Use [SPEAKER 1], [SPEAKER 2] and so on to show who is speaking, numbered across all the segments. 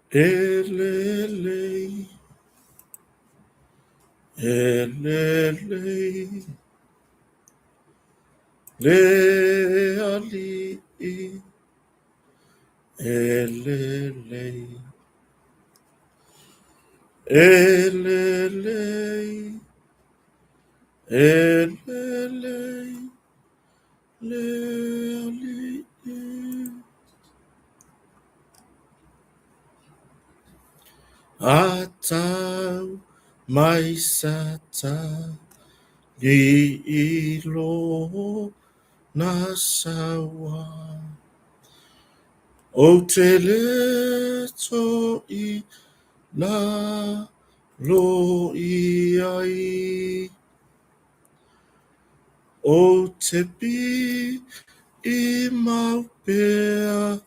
[SPEAKER 1] E lelei, e lelei, le Alii, e lelei. E lelei, e lelei, le Alii. A tau mai Satani i lona saua, Ou te le toe lalo i ai. Ou te pii mau pea.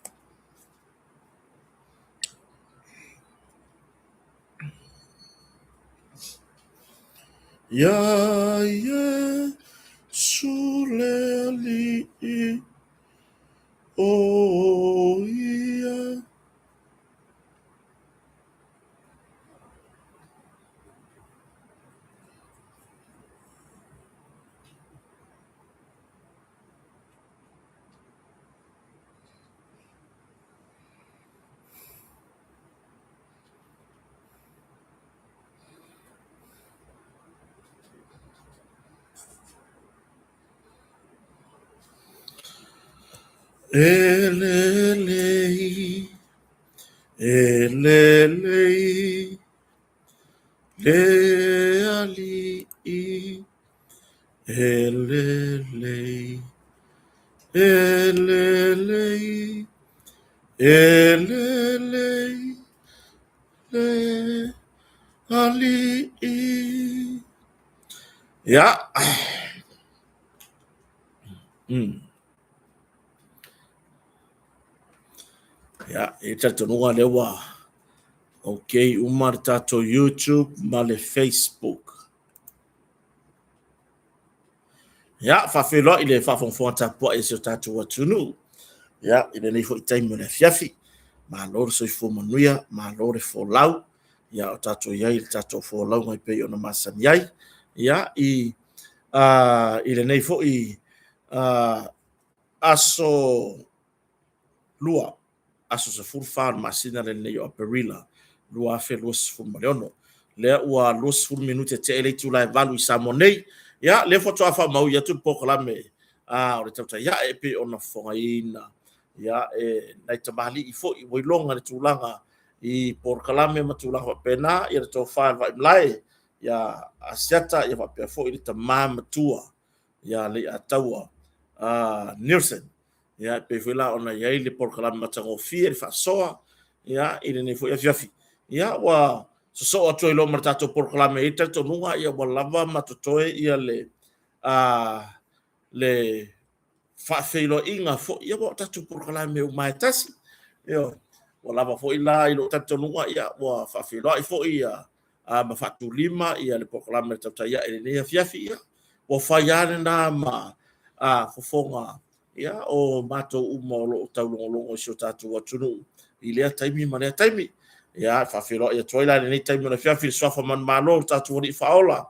[SPEAKER 1] Iā Iesu le Alii, o ia. E lelei, e lelei, le Alii, e lelei, e lelei, e lelei, le Alii. Ia. Ia, e talitonuga lea ua okay uma le tatou YouTube ma le Facebook. Ia, faafeiloai le faafogafoga tapuai a si o tatou atunuu. Ia, i lenei foi taimi o le afiafi. Malo le soifua manuia, malo le folau. Ia, o tatou i ai i le tatou folauga e pei ona masani ai. Ia, i, i lenei foi aso Lua, aso 14 o le masina lenei o Aperila 2026. Lea ua 20 minute tea le itula e 8 i Samoa nei. Ia, lea faatoa faamaui atu le polokalame o le tautai ae e pei ona fofogaina. Ia, e nai tamalii foi ua iloga le tulaga i polokalame ma tulaga faapena, ia le tofa i le Vaaimalae, ia Asiata, ia faapea foi le tama matua ia Leiataua Nielsen. Ia, e pei foi la ona i ai le polokalame matagofie le faasoa, ia, i lenei foi afiafi. Ia, ua sosoo atu ai loa ma le tatou polokalame i talitonuga, ia, ua lava ma totoe ia le, le faafeiloaiga foi, ia, ua o tatou polokalame uma e tasi. Ia, ua lava foi la i lou talitonuga, ia, ua faafeiloai foi ia, ma faatulima ia le polokalame tautai ae i lenei afiafi. Ia, ua fai lava lena ma fofoga ia, o matou uma o lo o taulogologo i si o tatou atunuu i lea taimi ma lea taimi. Ia, faafeiloai atu ai la i lenei taimi o le afiafi i le suafa manumalo o le tatou Alii Faaola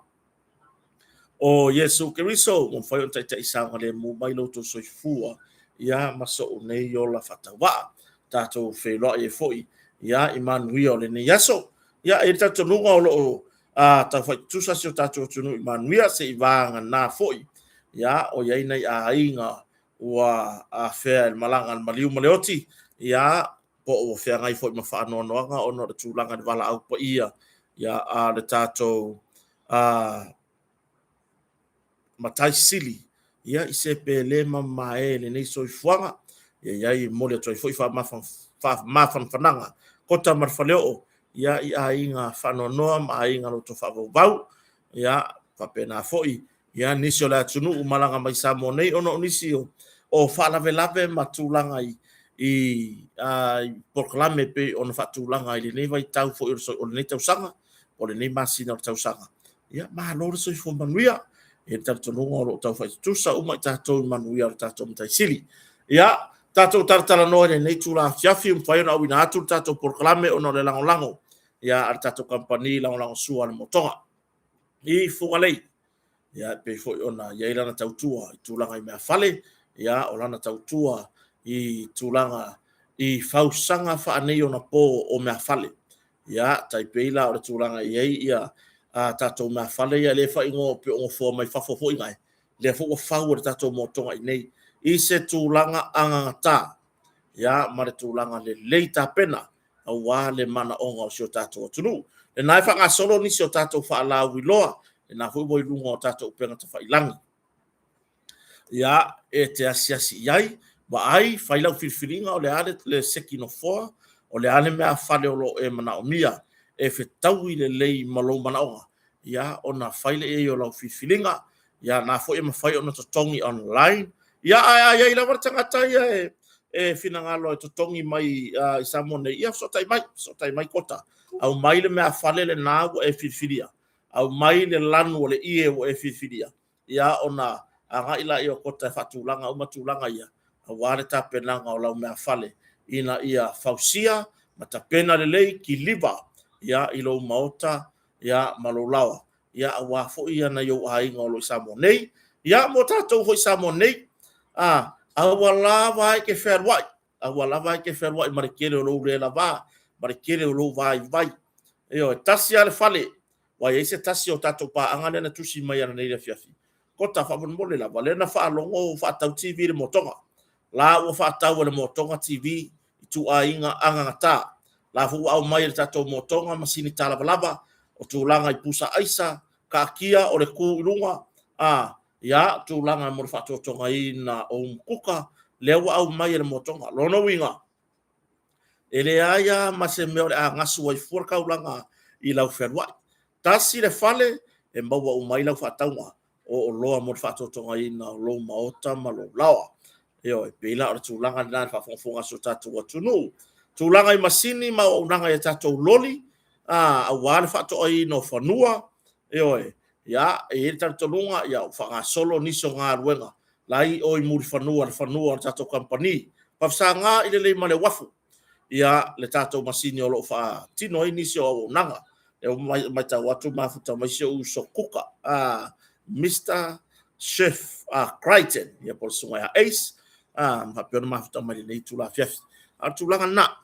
[SPEAKER 1] o Iesu Keriso, ua mafai ona taitai saogalemu mai lo outou soifua ia ma sou nei ola faatauvaa. Tatou feiloai ai foi ia i manuia o lenei aso. Ia, e i ai le talitonuga o lo o taufai tutusa si o tatou atunuu i manuia, se i vagana foi ia o i ai nai aiga ua afea e le malaga a le maliu ma le oti, ia po o ua feagai foi ma faanoanoaga ona o le tulaga i le valaau paia ia a le tatou Matai Sili, ia i se pe le mamae lenei soifuaga. Ia i ai e momoli atu ai foi faamafanafanaga kota ma le faleoo ia i aiga faanoanoa ma aiga loto faavauvau. Ia faapena foi ia nisi o le atunuu malaga mai Samoa nei ona o nisi o faalavelave ma tulaga i polokalame pei ona faatulaga i lenei vaitau foi o lenei tausaga o lenei masina o le tausaga. Ia, malo le soifua manuia. E le talitonuga o lo o taufai tutusa uma i tatou i manuia o le tatou Matai Sili. Ia, Tatou talatalanoa i lenei itula afiafi, ua mafai ona auina atu le tatou polokalame ona o le lagolago ia a le tatou kamupani lagolagosua a le Motoga i Fugalei. Ia, e pei foi ona i ai lana tautua i tulaga i meafale, ia, o lana tautua i tulaga i fausaga faaneionapo o meafale. Ia, tai pei la o le tulaga e i ai ia a tatou meafale ia lea e faaigoa pei o nofoa mai fafo foi nae, lea foi ua fau e le tatou motoga i inei i se tulaga agagata, ia, ma le tulaga lelei tapena aua le manaoga o si o tatou atunuu. Lena e faagasolo nisi o tatou faalauiloa, lena foi ua i luga o tatou upega tafailagi. Ia, e te asiasi i ai, vaai, fai lau filifiliga o le a le seki nofoa, o le a le meafale o lo o e manaomia e fetaui lelei ma lou manaoga, ia, ona fai lea i ai o lau filifiliga. Ia, na foi e mafai ona totogi online. Ia, ae a i ai lava le tagata ia e finagalo e totogi mai i Samoa nei, ia fesootai mai, fesootai mai Kota. Aumai le meafale lena ua e filifilia, aumai le lanu o le ie ua e filifilia, ia ona agai lea o Kota e faatulaga uma tulaga ia aua le tapenaga o lau meafale ina ia fausia ma tapena lelei, kiliva ia i lou maota ia ma lou laoa ia aua foi nai ou aiga o lo o i Samoa nei. Ia mo tatou foi i Samoa nei, aua lava e te fealuai, aua lava e te fealuai ma le tele o lou le lava, ma le tele o lou vaivai. Ioe, tasi lava le fale, ua i ai se tasi o tatou paaga lea na tusi mai ananei i le afiafi. Kota faamolemole lava, lea na faalogo ua faatau TV i le motoga. La ua faatau e le motoga TV ituaiga agagata. La foi ua aumai e le tatou motoga masini talavalava o tulaga i pusa aisa, taatia o le tu i luga, a ia tulaga mo le faatotogaina o umukuka, lea ua aumai e le motoga. Lona uiga, e leai lava ma se mea o le a gasu ai fua le taulaga i lau fealuai. Tasi le fale e maua uma ai lau faatauga o oloa mo le faatotogaina o lou maota ma lou laoa. Ioe, pei la o le tulaga lena i le faafogafoga a si o tatou atunuu. Tulaga i masini ma auaunaga i a tatou loli, aua le faatoaina o fanua, ioe, ia, e i ai le talitonuga ua faagasolo nisi o galuega la e i o i Mulifanua, le fanua o le tatou kamupani. Fafsaga i le Leimaleuafu, ia le tatou masini o lo o faatino ai nisi o auaunaga. E matau atu mafuta mai si ou uso Kuka, Mr. Chef Crichton, ia po o le susuga ia Ace, faapea ona mafuta mai lenei itula afiafi. A o le tulaga lena,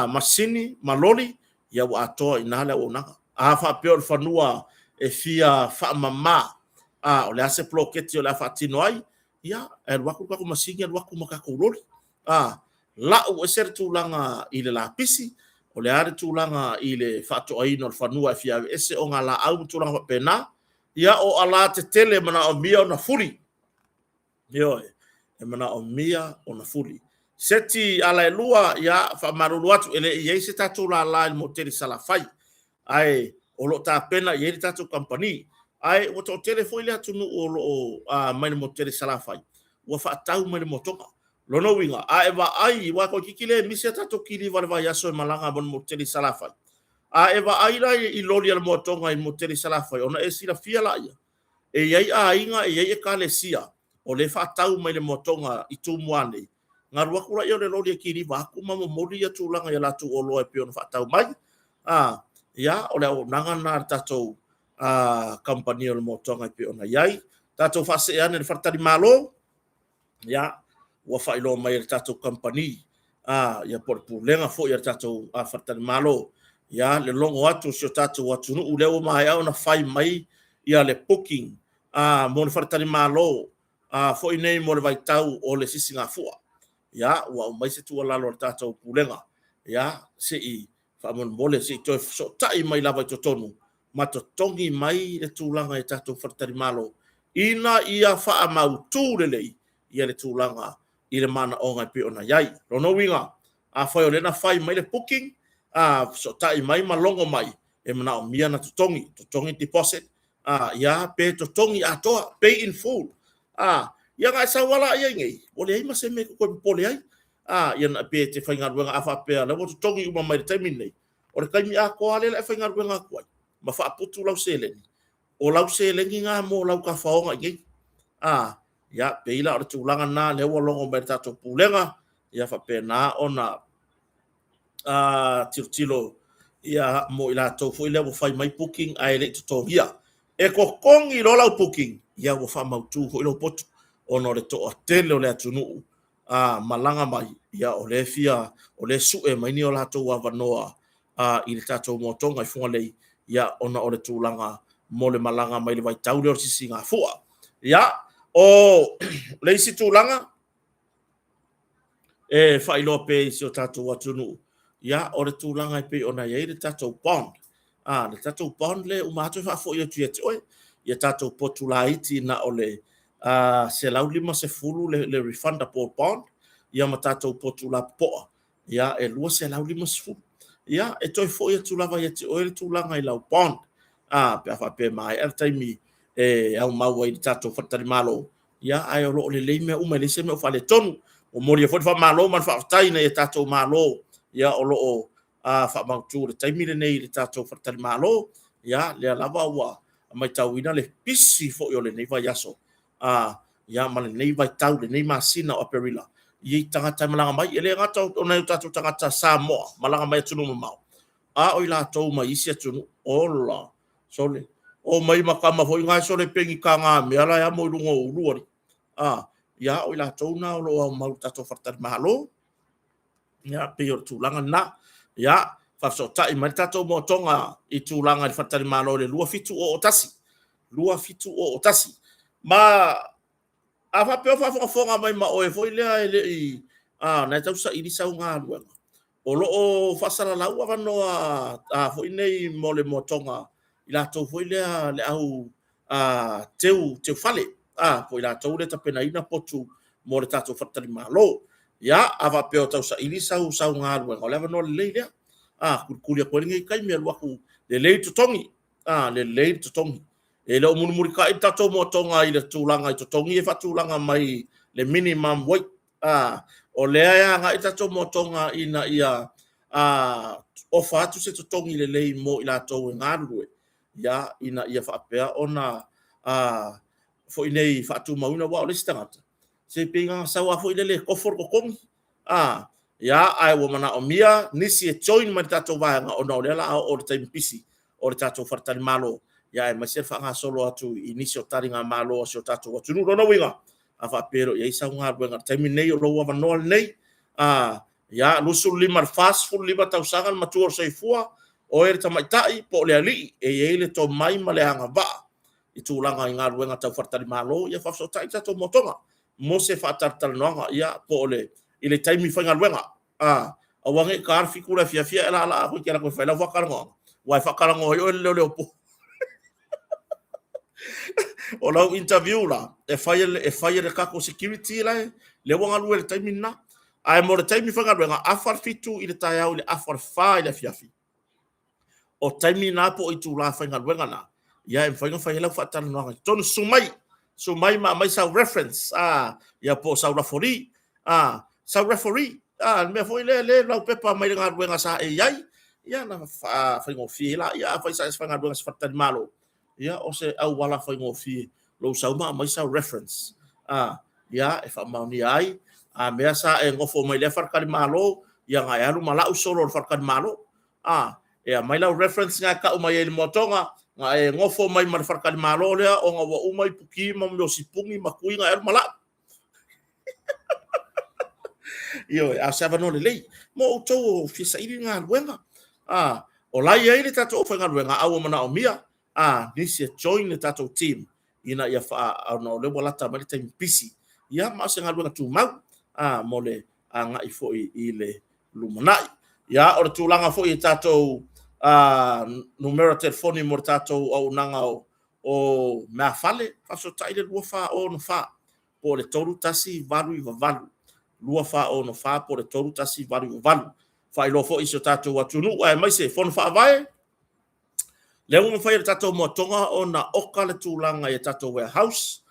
[SPEAKER 1] masini ma loli, ia ua atoa i ina le auaunaga. A faapea o le fanua e fia faamama, o le a se poloketi o le a faatino ai, ia, e alu atu le tatou masini alu atu ma tatou loli. Lau ese le tulaga i le lapisi, o le a le tulaga i le faatoaina o le fanua e fia aveese ogalaau ma tulaga faapena, ia o ala tetele e manaomia ona fuli. Ioe, e manaomia ona fuli. Seti alaelua, ia, faamalulu atu, e le i i ai se tatou lala i le motu tele i Salafai, ae o lo o tapena i ai le tatou kamupani. Ae ua toatele foi le atunuu o lo o mai le motu tele i Salafai ua faatau mai le motoga. Lona uiga, a e vaai, aua toeitiiti le misi a tatou kiliva i le vaiaso e malaga mo le motu tele i Salafai. A e vaai la i loli a le motoga i le motu tele i Salafai, ona e silafia laia, e i ai aiga, e i ai ekalesia o lea e faatau mai le motoga i Tumua nei, ona alu atu lea o le loli e kiliva atu ma momoli ia tulaga i a latou oloa e pei ona faatau mai. Ia, o le auaunaga lena a le tatou kamupani o le motoga e pei ona i ai. Tatou faasee ane i le faletalimalo, ia, ua faailoa mai e le tatou kamupani, ia po o le pulega foi a le tatou faletalimalo, ia, le logo atu o si o tatou atunuu, lea ua maea ona fai mai ia le booking mo le faletalimalo foi nei mo le vaitau o le sisigafua. Ia, ua aumai se tuualalo a le tatou pulega, ia, se i faamolemole se i toe fesootai mai lava i totonu ma totogi mai le tulaga i tatou faletalimalo ina ia faamautu lelei ia le tulaga i le manaoga e pei ona i ai. Lona uiga, afai o lea na fai mai le booking, fesootai mai ma logo mai, e manaomia ona totogi, totogi deposit, ia pe totogi atoa, pay in full. Ia ona e sau lava lea i inei, ua leai ma se mea e te toe popole ai. Ia pe te faigaluega, a faapea o lea ua totogi uma mai i le taimi lenei, o le taimi atoa lava lea o le a e faigaluega atu ai, ma faaputu lau seleni, o lau seleni lena mo lau tafaoga i inei. Ia, pei la o le tulaga lena lea ua logo mai e le tatou Pulega. Ia faapena ona tilotilo ia mo i latou foi lea ua fai mai booking ae le i totogia. E totogi loa lau booking, ia ua faamautu foi lou potu ona o le toatele o le atunuu malaga mai, ia o lea fia, o lea sue mai ni o latou avanoa i le tatou moatoga i Fugalei, ia ona o le tulaga mo le malaga mai le vaitau lea o le sisigafua. Ia, o le isi tulaga e faailoa pea i si o tatou atunuu, ia o le tulaga e pei ona i ai le tatou bond. Le tatou bond lea e uma atu e faafoi atu ia te oe, ia tatou potu laiti na o le $150 le refundable bond, ia ma tatou potu lapopoa, ia e $250. Ia e toe foi atu lava ia te oe le tulaga i lau bond. Pe a faapea e maea le taimi e aumau ai i le tatou faletalimalo, ia ae o lo o lelei mea uma, e leai se mea o faaletonu. Momoli ai foi le faamalo ma le faafetai ina ia tatou malo, ia o lo o faamautu i le taimi lenei i le tatou faletalimalo. Ia lea lava ua matauina le pisi foi o lenei vaiaso, ia ma lenei vaitau, lenei masina o Aperila, i tagata e malaga mai. E le gata o nai o tatou tagata Samoa malaga mai atunuu mamao, a o i latou mai isi atunuu. Ola, sole, o mai ma tama foi na sole pegi taga mea la e amo i luga o ulu alii. Ia o i latou na o lo o aumau i tatou faletalimalo. Ia, pei o le tulaga lena. Ia, faafesootai mai le tatou moatoga i tulaga i le faletalimalo i le 2701. 2701. Ma a faapea o faafogafoga mai ma oe foi lea e le i, na e tau saili sau galuega, o lo o faasalalau avanoa foi nei mo le moatoga i latou foi lea le au teu fale, po o i latou lea tapenaina potu mo le tatou faletalimalo. Ia, a faapea o tausaili sau galuega, o le avanoa lelei lea. Tulikuli atu ai lenei taimi alu atu lelei totogi, lelei totogi. E le o mulimulitai le tatou moatoga i le tulaga i totogi e faatulaga mai le minimum wage. O lea e agai le tatou moatoga ina ia ofa atu se totogi lelei mo i latou e galulue, ia, ina ia faapea ona foi nei faatumauina, aua o le isi tagata, se pei na sau lava foi lele e tofo le totogi, ia, ae ua manaomia nisi e join mai le tatou vaega, ona o lea o le a oo i le taimi pisi o le tatou faletalimalo, ia aemaise le faagasolo atu i nisi o taligamalo a si o tatou atunuu. Lona uiga, a faapea e le o i ai sau galuega i le taimi lenei, o lou avanoa lenei, ia, 25 i le 45 tausaga le matua o le soifua, oe le tamaitai po o le alii e i ai le tomai ma le agavaa i tulaga i galuega tau faletalimalo, ia faafesootai le tatou moatoga mo se faatalatalanoaga, ia, po o le i le taimi faigaluega. Aua ne i ta le 7 i le afiafi ae laalaa atu e te alu atu e fai lau faatalanoaga, aua e faatalanoa ai oe e le leoleo po. O lau interview la, e fai e le tatou security la lea ua galue i le taimi lena. Ae mo le taimi faigaluega, 6:30 i le taeao i le 3:30 i le afiafi. O taimi na po o itula faigaluega na, ia e mafai ona fai ai lau faatalanoaga i totonu. Susu mai, susu mai ma aumai sau reference, ia po o sau lafori, sau referee, le mea foi lea le laupepa mai le galuega sa e i ai, ia na faigofie la, ia afai sa e faigaluega i se faletalimalo, ia o se auala faigofie lou sau ma aumai sau reference, ia e faamaonia ai, a mea sa e nofo mai lea faletalimalo, ia na e alu ma lau solo i le faletalimalo, e aumai lau reference na e tau mai ai i le moatoga, na e nofo mai ma le faletalimalo lea ona ua uma ipuki ma mea o sipuni ma tui na e alu ma lau. Ioe, a o se avanoa lelei mo outou o fia saili le galuega. O la e i ai le tatou aufaigaluega, a ua manaomia nisi e join le tatou team ina ia ona o lea ua lata mai le taimi pisi. Ia, ma o se galuega tumau mo le agai foi i le lumanai. Ia, o le tulaga foi i tatou numera telefoni mo le tatou auaunaga o meafale, faafesootai le 2464 po o le 3188, 2464 po o le 3188. Faailoa foi i si o tatou atunuu aemaise Fono Faavae, lea ua mafai e le tatou moatoga ona oka le tulaga i tatou warehouse,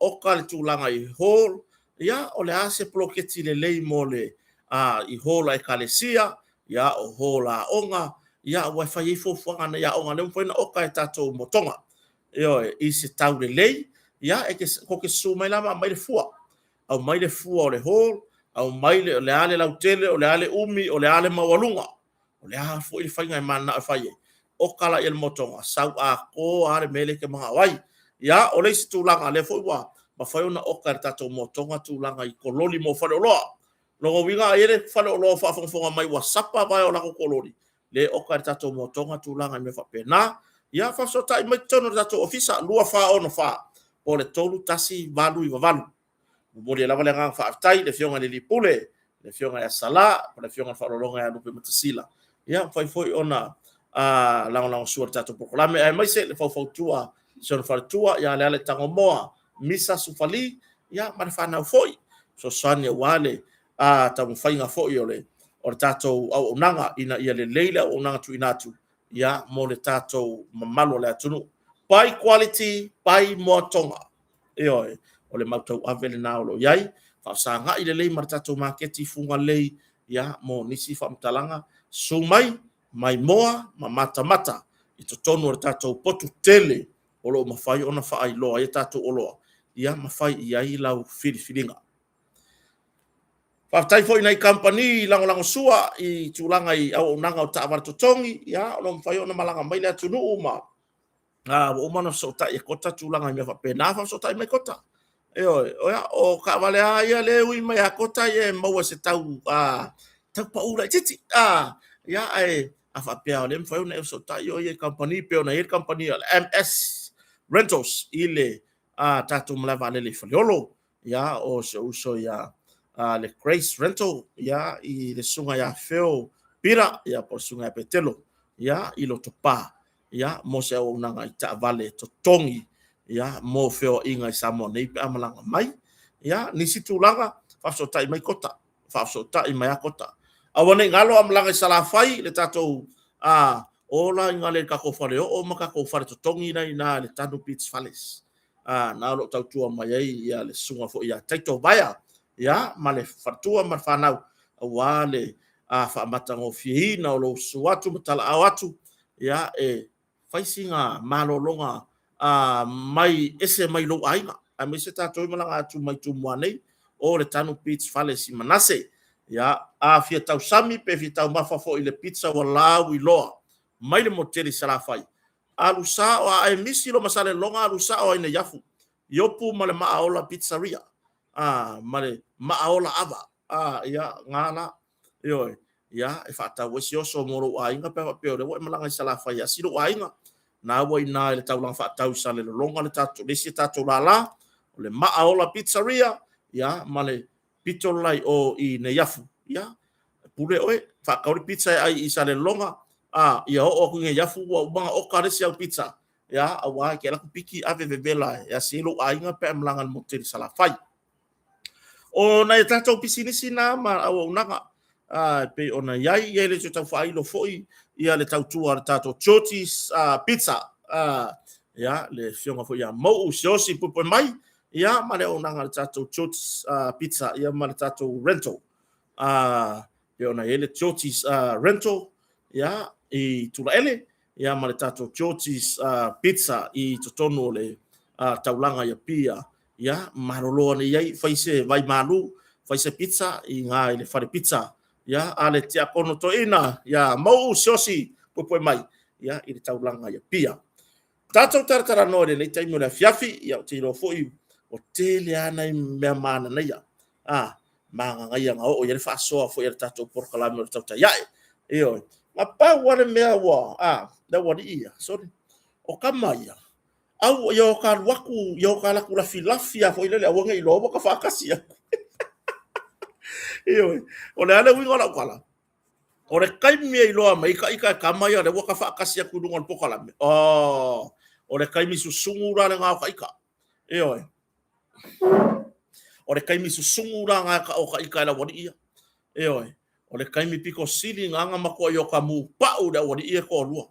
[SPEAKER 1] oka le tulaga i hall, ia o le a se poloketi lelei mo le i hall a ekalesia, ia o hall a aoga, ia ua fai ai fuafuaga a nai aoga, lea ua mafai ona oka e tatou motoga. Ioe, i se tau lelei, ia e te, ko te susu mai la ma aumai le fua. Aumai le fua o le hall, Aumai le, o le a le lautele, o le a le umi, o le a le maualuga, o le a foi le faiga e mananao e fai ai. Oka la ia le motoga, sau atoa lava le mea lea e te manao ai. Ia, o le isi tulaga lea foi ua mafai ona oka e le tatou motoga tulaga i kololi mo faleoloa. Lona uiga a i ai le faleoloa o faafogafoga mai ua sapa vae o latou kololi, lea e oka e le tatou motoga tulaga i mea faapena. Ia, faafesootai mai totonu o le tatou ofisa 2464 po o le 3198. Momoli ai lava le agaga faafetai i le Afioga i le Alii Pule, le Afioga ia Sala, le Afioga i le Faaaloaloga ia Lupematasila. Ia, mafai foi ona lagolagosua i le tatou polokalame, aemaise le faufautua si ona faletua ia Leala Tagomoa, Misa Sufali, ia ma le fanau foi, fesoasoani aua le taumafaiga foi o le tatou auaunaga ina ia lelei le auaunaga tuuina atu ia mo le tatou mamalu o le atunuu. Buy quality, buy Moatoga. Ioe, o le mau tauave lena o lo o i ai, faafesagai lelei ma le tatou maketi i Fugalei, ia, mo nisi faamatalaga, susu mai, maimoa ma matamata i totonu o le tatou potu tele o lo o mafai ona faailoa ai a tatou oloa, ia ma fai i ai lau filifiliga. Faafetai foi i nai kamupani lagolagosua i tulaga i auaunaga o taavale totogi, ia, o lo o mafai ona malaga mai le atunuu ma ua uma ona fesootai e Kota tulaga i mea faapena, faafesootai mai Kota. Ioe, o taavale lava ia lea e ui mai ia Kota e maua i se tau, tau pau laitiiti. Ia, ae a faapea o lea e mafai ona e fesootai o ia i kamupani, pei ona i ai le kamupani a le MS Rentals i le tatou malae vaalele i Faleolo. Ia, o si ou uso ia le Grace Rental, ia, i le susuga ia Phil Pira, ia, po o le susuga ia Petelo, ia, i Lotopa, ia, mo se auaunaga i taavale totogi, ia, mo feoaiga i Samoa nei pe a malaga mai. Ia, nisi tulaga, faafesootai mai Kota, faafesootai mai a Kota. Aua ne i galo a malaga i Salafai le tatou ola i le tatou faleoo ma tatou fale totogi la i ina i le Tanu Beach Fales. Na o lo o tautua mai ai ia le susuga foi ia Taito Vaea, ia, ma le faletua ma le fanau, aua le faamatagofieina o lou susu atu ma talaao atu, ia, e fai sina malologa mai ese mai lou aiga, aemaise tatou e malaga atu mai Tumua nei, o le Tanu Beach Fales i Manase. Ia, a fia tausami pe fia taumafa foi i le pizza ua lauiloa mai le motu tele i Salafai, alu sao a e misi lo masalelologa, alu sao ai nei afu Iopu ma le Maaola Pizzeria, ma le Maaola Ava, ia, ngā la, ioe, ia, e faatau ai se oso mo lou aiga pe a faapea o lea ua e malaga i Salafai e asi lou aiga. Na ua i ina i le taulaga faatau i Salelologa le tatou, le isi tatou lala, o le Maaola Pizzeria, ia, ma le pito le la i o i Neiafu, ia, pule oe, faatau le pizza e ai i Salelologa, ia oo atu i Neiafu ua uma ona oka le isi au pizza, ia, aua e te alu atu piki ave vevela e asi ai lou aiga pe a e malaga i le motu tele i Salafai. O nai a tatou pisinisi na ma auaunaga e pei ona i ai, ia e le toe tau faailo foi ia le tautua a le tatou Georgie's Pizza, ia, le afioga foi ia Mou Siaosi Puepuemai mai, ia, ma le auaunaga a le tatou Georgie's Pizza, ia, ma le tatou rental. Pei ona i ai le Georgie's Rental, ia, i Tulaele, ia, ma le tatou Georgie's Pizza i totonu o le taulaga i Apia, ia, malolo ane i ai, fai se vai malu, fai se pizza i ngā i le fale pizza, ia, a le tiakono toeaina, ia, Mou Siaosi Puepuemai, ia, i le taulaga i Apia. Tatou talatalanoa i lenei taimi o le afiafi, ia, ou te iloa foi ua tele lava nai mea mananaia, mananaia na oo i ai le faasoa foi a le tatou polokalame o le tautai ae. Ioe, na pau lava le mea ua, le aualii ia, sorry, o tama ia, au, ia o ta alu atu, ia o ta alu atu lafilafi lava foi lele, aua ne i iloa ua ta faatasi atu. Ioe, o le a le uiga o lau tala? O le taimi e iloa mai ai ita e tama ia lea ua ta faatasi atu i luga o le polokalame, oh, o le taimi susugu la lena o ta ita. Ioe. O le taimi susugu la lena o ta ita e le aualii ia. Ioe. O le taimi pito sili lena na matuai o ta mupau le aualii ia e toalua.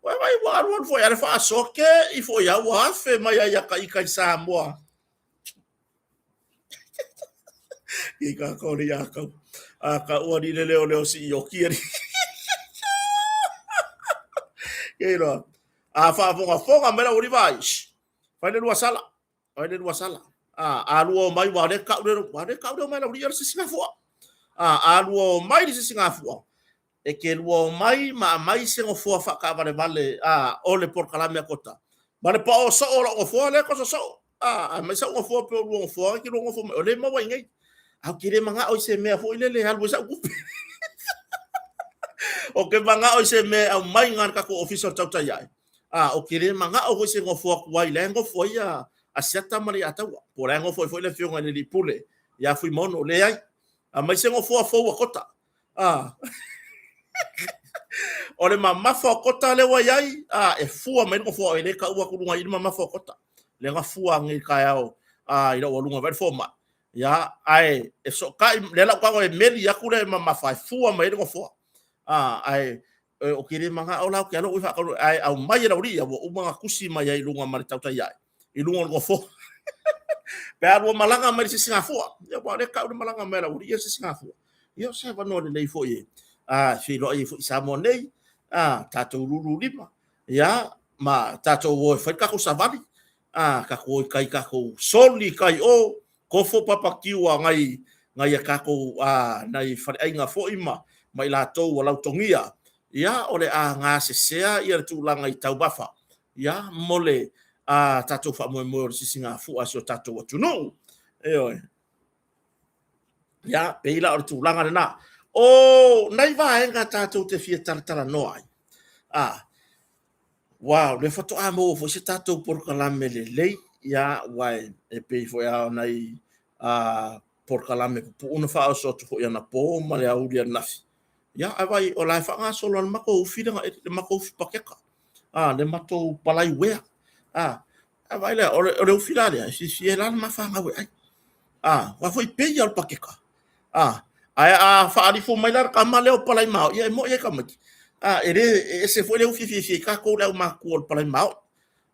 [SPEAKER 1] Ua vaai ua alualu foi lava le faasoa, te i foi lava ua afe mai ai ia ta ita i Samoa. I ka kau le ia kau. A ka ua ni le leo leo si i o kia ni. Kei loa. A faafogafoga mai la ua ni vai. Fai le lua sala. Fai le lua sala. A lua o mai, ua le kau le, ua le kau le o mai lau lia le sisigafua. A lua o mai le sisigafua, e ke lua o mai ma aumai se nofoa faataavalevale a o le polokalame a Kota ma le pao soo o lou nofoa lea toso soo a aumai sau nofoa pe o lua nofoa ke lua nofo mai o le maua i nei a ou te le manao i se mea foi lele e alu ai sau tupe o ke manao i se mea e aumai na le tatou ofisa o le tautai ae a o ke le manao foi se nofoa tuai la e nofo ai a Asiata ma le Iataua po o la e nofo ai foi le afioga i le alii pule ia Fuimaono leai aumai se nofoa fou a Kota. Ah. O le mamafa o Kota lea ua i ai, ah, e fua mai le nofoa e le tau atu luga i le mamafa o Kota. Lea na fua nei taeao ah, i lau aluga vai le fomai. Ia, ae e sootai, lea lau tago e meli atu le mamafa e fua mai le nofoa. Ah, ae o ke le manao la o ke alo i whaakaru, ae au mai e lauri ia, ua uma na tusi mai ai lunga ma le tautai ai. I luga o le nofoa. Pe a lua malaga mai le sisigafua. Ia, ua le kau le malaga mai lau ia sisigafua. Ia, o se avanoa lelei foi e a feiloai ai foi i Samoa nei, a tatou lulu lima. Ia, ma tatou o e fai tatou savali, a tatou o i kai tatou soli kai o, kofo papakiu a nai nai a tatou a nai faleaiga foi ma ma i latou ua lautogia. Ia, o le a gasesea ia le tulaga i taumafa ia mo le a tatou faamoemoe o le sisigafua a si o tatou atunuu. Ioe. Ia, pei la o le tulaga lena. O nai vaega tatou te fia talatalanoa ai. A, ua, lea faatoa maua foi se tatou polokalame lelei, ia, ua e pei foi lava o nai a, polokalame pupuu na faaoso atu foi anapo ma le aoauli ananafi. Ia, ae vaai, o la e faagasolo lava le matou ufi le matou ufi paketa. A, le matou palai uea. A, a vaai lea, o le ufi la lea, e fiafia ai la le ma fanau e ai. A, aua foi pei lava o le paketa. A, ae a faalifo mai la le tama lea o palai maoi, ia e moi ai tamaiti. A, e le, e ese foi le ufi e fiafia ai tatou le aumatutua o le palai maoi.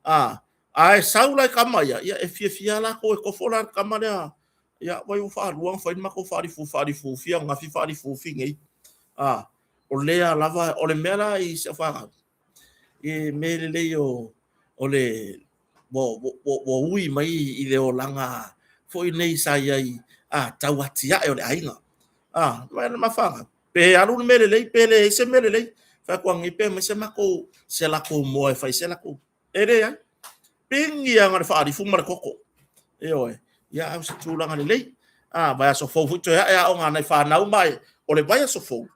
[SPEAKER 1] A, ae sau la i tama ia, ia e fiafia lava latou e kofo la le tama lea. Ia, vai ua faalua ona fai le matou faalifu, faalifu ufi ananafi, faalifu ufi nei. A, o lea lava, o le mea la i si au fanau, e mea lelei o, o le, ua, ua, ua ui mai i le olaga foi nei sa i ai a, tau atiae o le aiga. A, mai le mafanau, pe alu le mea lelei, pe leai se mea lelei. Fai atu nei pe aumai se matou, se latou moa e fai se latou. E leai. Pigi lava na o le faalifu ma le koko. Ioe. Ia, a o se tulaga lelei. A, vaiaso fou foi toe ae aoga a nai fanau ma e, o le vaiaso fou,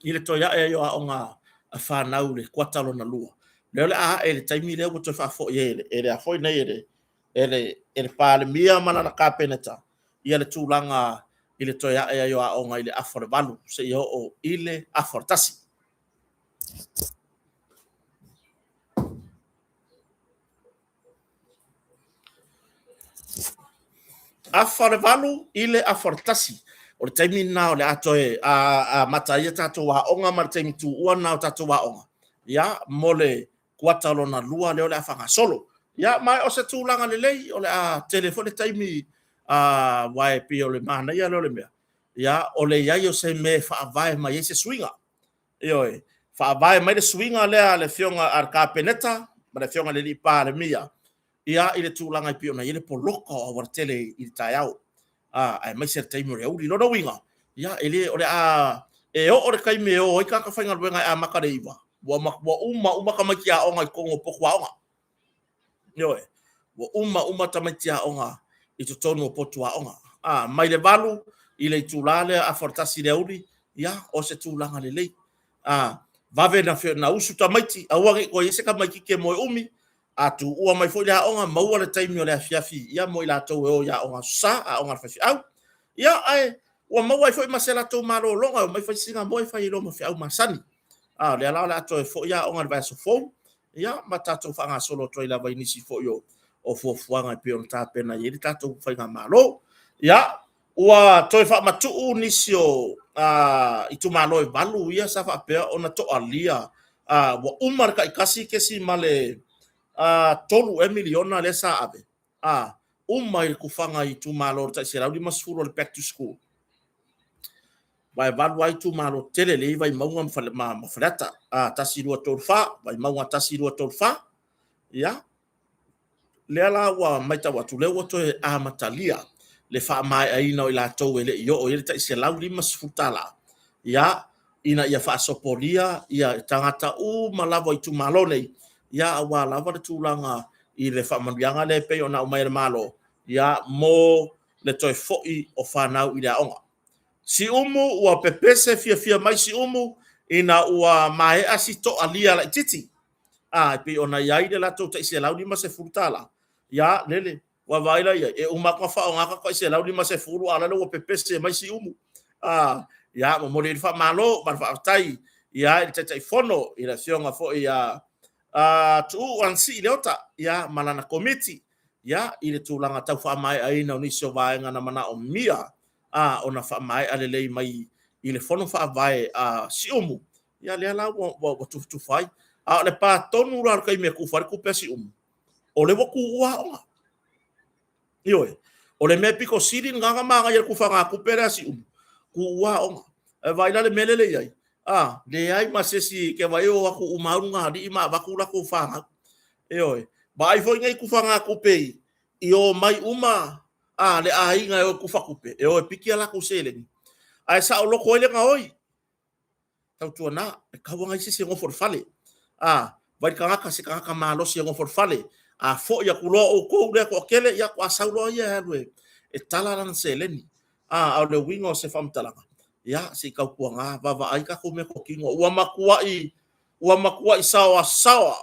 [SPEAKER 1] i le toe ae ai o aoga a fanau i le kuata lona lua. Lea o le a ae i le taimi lea ua toe faafoi ai e le a foi nei e le, e le, e le Palemia ma lana Kapeneta ia le tulaga i le toe ae ai o aoga i le afa o le 8 seia oo i le afa o le 1. Afa o le 8 i le afa o le 1. O le taimi lena o le a toe amata ai a tatou aoga ma le taimi tuua lena o tatou aoga. Ia, mo le kuata lona lua lea o le a faagasolo. Ia, ma o se tulaga lelei, o le a tele foi le taimi, aua e pei o le manaia lea o le mea, ia, o le i ai o se mea e faavae mai ai se suiga. Ioe, faavae mai le suiga lea a le afioga a le Kapeneta ma le afioga i le alii Palemia, ia, i le tulaga e pei ona i ai le poloka o aualatele i le taeao, a, aemaise le taimi o le aoauli. Lona uiga, ia, e le, o le a, e oo le taimi e o ai tagata faigaluega e amata le 9, ua, ua uma uma tamaiti aoga i totonu o potu aoga. Ioe, ua uma uma tamaiti aoga i totonu o potu aoga. A, mai le 8 i le itula lea afa o le 1 i le aoauli, ia, o se tulaga lelei. A, vave na, na usu tamaiti, aua ne i toe i ai se tamaititi e moe umi, a tuua mai foi le aoga, maua le taimi o le afiafi, ia, mo i latou e o i aoga aso sa, aoga a le faifeau. Ia, ae ua maua ai foi ma se latou malologa e omai fai sina moe fai ai loa ma feau masani. A, o lea la o le a toe foi aoga i le vaiaso fou, ia, ma tatou faagasolo atu ai lava i nisi foi o fuafuaga e pei ona tapena i ai le tatou faigamalo. Ia, ua toe faamatuu nisi o itumalo e 8 ia sa faapea ona toalia, ua uma le tai 1.3 ea miliona lea sa ave, uma i le tufaga i itumalo o le tai 150 o le Back to School. Aua e 8 lava itumalo tele lea e i Vaimauga ma Faleata. 1, 2, 3, 4, Vaimauga 1, 2, 3, 4. Ia, Lea la ua matau atu, lea ua toe amatalia le faamaeaina o i latou e le i oo i ai le tai $150, ia, ina ia faasopolia ia tagata uma lava o itumalo nei, ia, aua lava le tulaga i le faamanuiaga lea e pei ona aumai e le Malo, ia, mo le toe foi o fanau i le aoga. Siumu ua pepese fiafia mai Siumu ina ua maea si toalia laitiiti. A, e pei ona i ai le latou tai $150. Ia, lele, ua vaai la i ai, e uma atu ona faaaoga tatou tai $150 a o lale ua pepese mai Siumu. A, ia, momoli ai le faamalo ma le faafetai ia i le Taitaifono i le Afioga foi ia Tuuu Anasii Leota, ia, ma lana Komiti, ia, i le tulaga tau faamaeaina o nisi o vaega na manaomia a ona faamaea lelei mai i le Fono Faavae a Siumu, ia lea la ua tufatufa ai. A o le pa tonu la o le taimi e tufa ai le tupe a Siumu, o lea ua tuua aoga. Ioe, o le mea pito sili lena ona manaia i le tufagatupe lea a Siumu, tuua aoga. Ae vaai la i le mea lea e i ai, a, leai ma se isi e te vaai o atu uma lava ulugalii ma avatu latou fanau. Ioe, vaai foi nei tufagatupe i omai uma a le aiga e o e tufa tupe, e o e piki a latou seleni, ae saoloto ai le gaoi. Tautuana, e tatau ona i ai se isi e nofo i le fale. A, vaai le tagata, se tagata malosi e nofo i le fale. A foi atu loa outou lea e toatele, ia faatoa sau loa ia e alu e tala lana seleni. A, o le uiga o se faamatalaga, ia se i tautuana, vaavaai tatou meatotino. Ua matuai, ua matuai saoasaoa,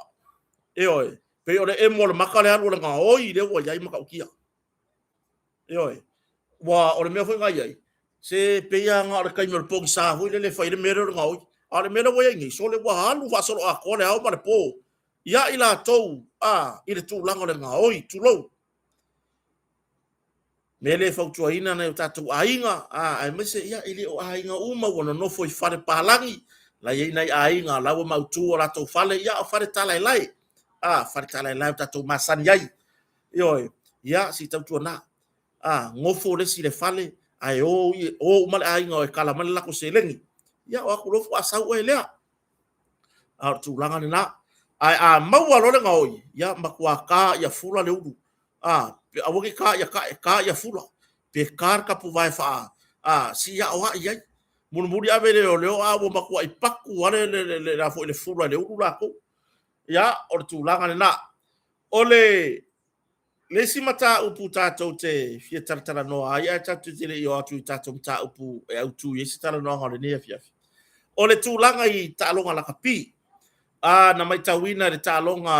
[SPEAKER 1] ioe, pei o le emo o le mata le alu o le gaoi lea ua i ai Matautia. Ioe. Ua o le mea foi na i ai, se pei lava na o le taimi o le pogisa foi lele e fai ai le mea lea o le gaoi. A o le mea lea ua i ai nei, sole ua alu faasoloatoa le ao ma le po ia i latou a i le tulaga o le gaoi, tulou. Mea lea e fautuaina nai o tatou aiga, a, aemaise ia e le o aiga uma ua nonofo i fale palagi, la e i ai nai aiga la ua mautu o latou fale, ia o fale talaelae, a, fale talaelae ua tatou masani ai. Ioe, ia se i tautuana, a, nofo le isi i le fale, ae o, o uma le aiga e tala mai le latou seleni. Ia o atu loa faatoa sau oe lea. A o le tulaga lena. Ae a maua loa le gaoi, ia matua ta ia fula le ulu. A, aua ne i ta ia tae, ta ia fula. Pe ta le tapuvae faa, a, se i aoai ai. Mulimuli ave i le leoleo a ua matuai patu lava le, le, le, le, le fula i le ulu latou. Ia, o le tulaga lena. O le le isi mataupu tatou te fia talatalanoa ai, ae tatou te le i oo atu i tatou mataupu e autu i ai se talanoaga o lenei afiafi, o le tulaga i taaloga lakapi. A, na matauina i le taaloga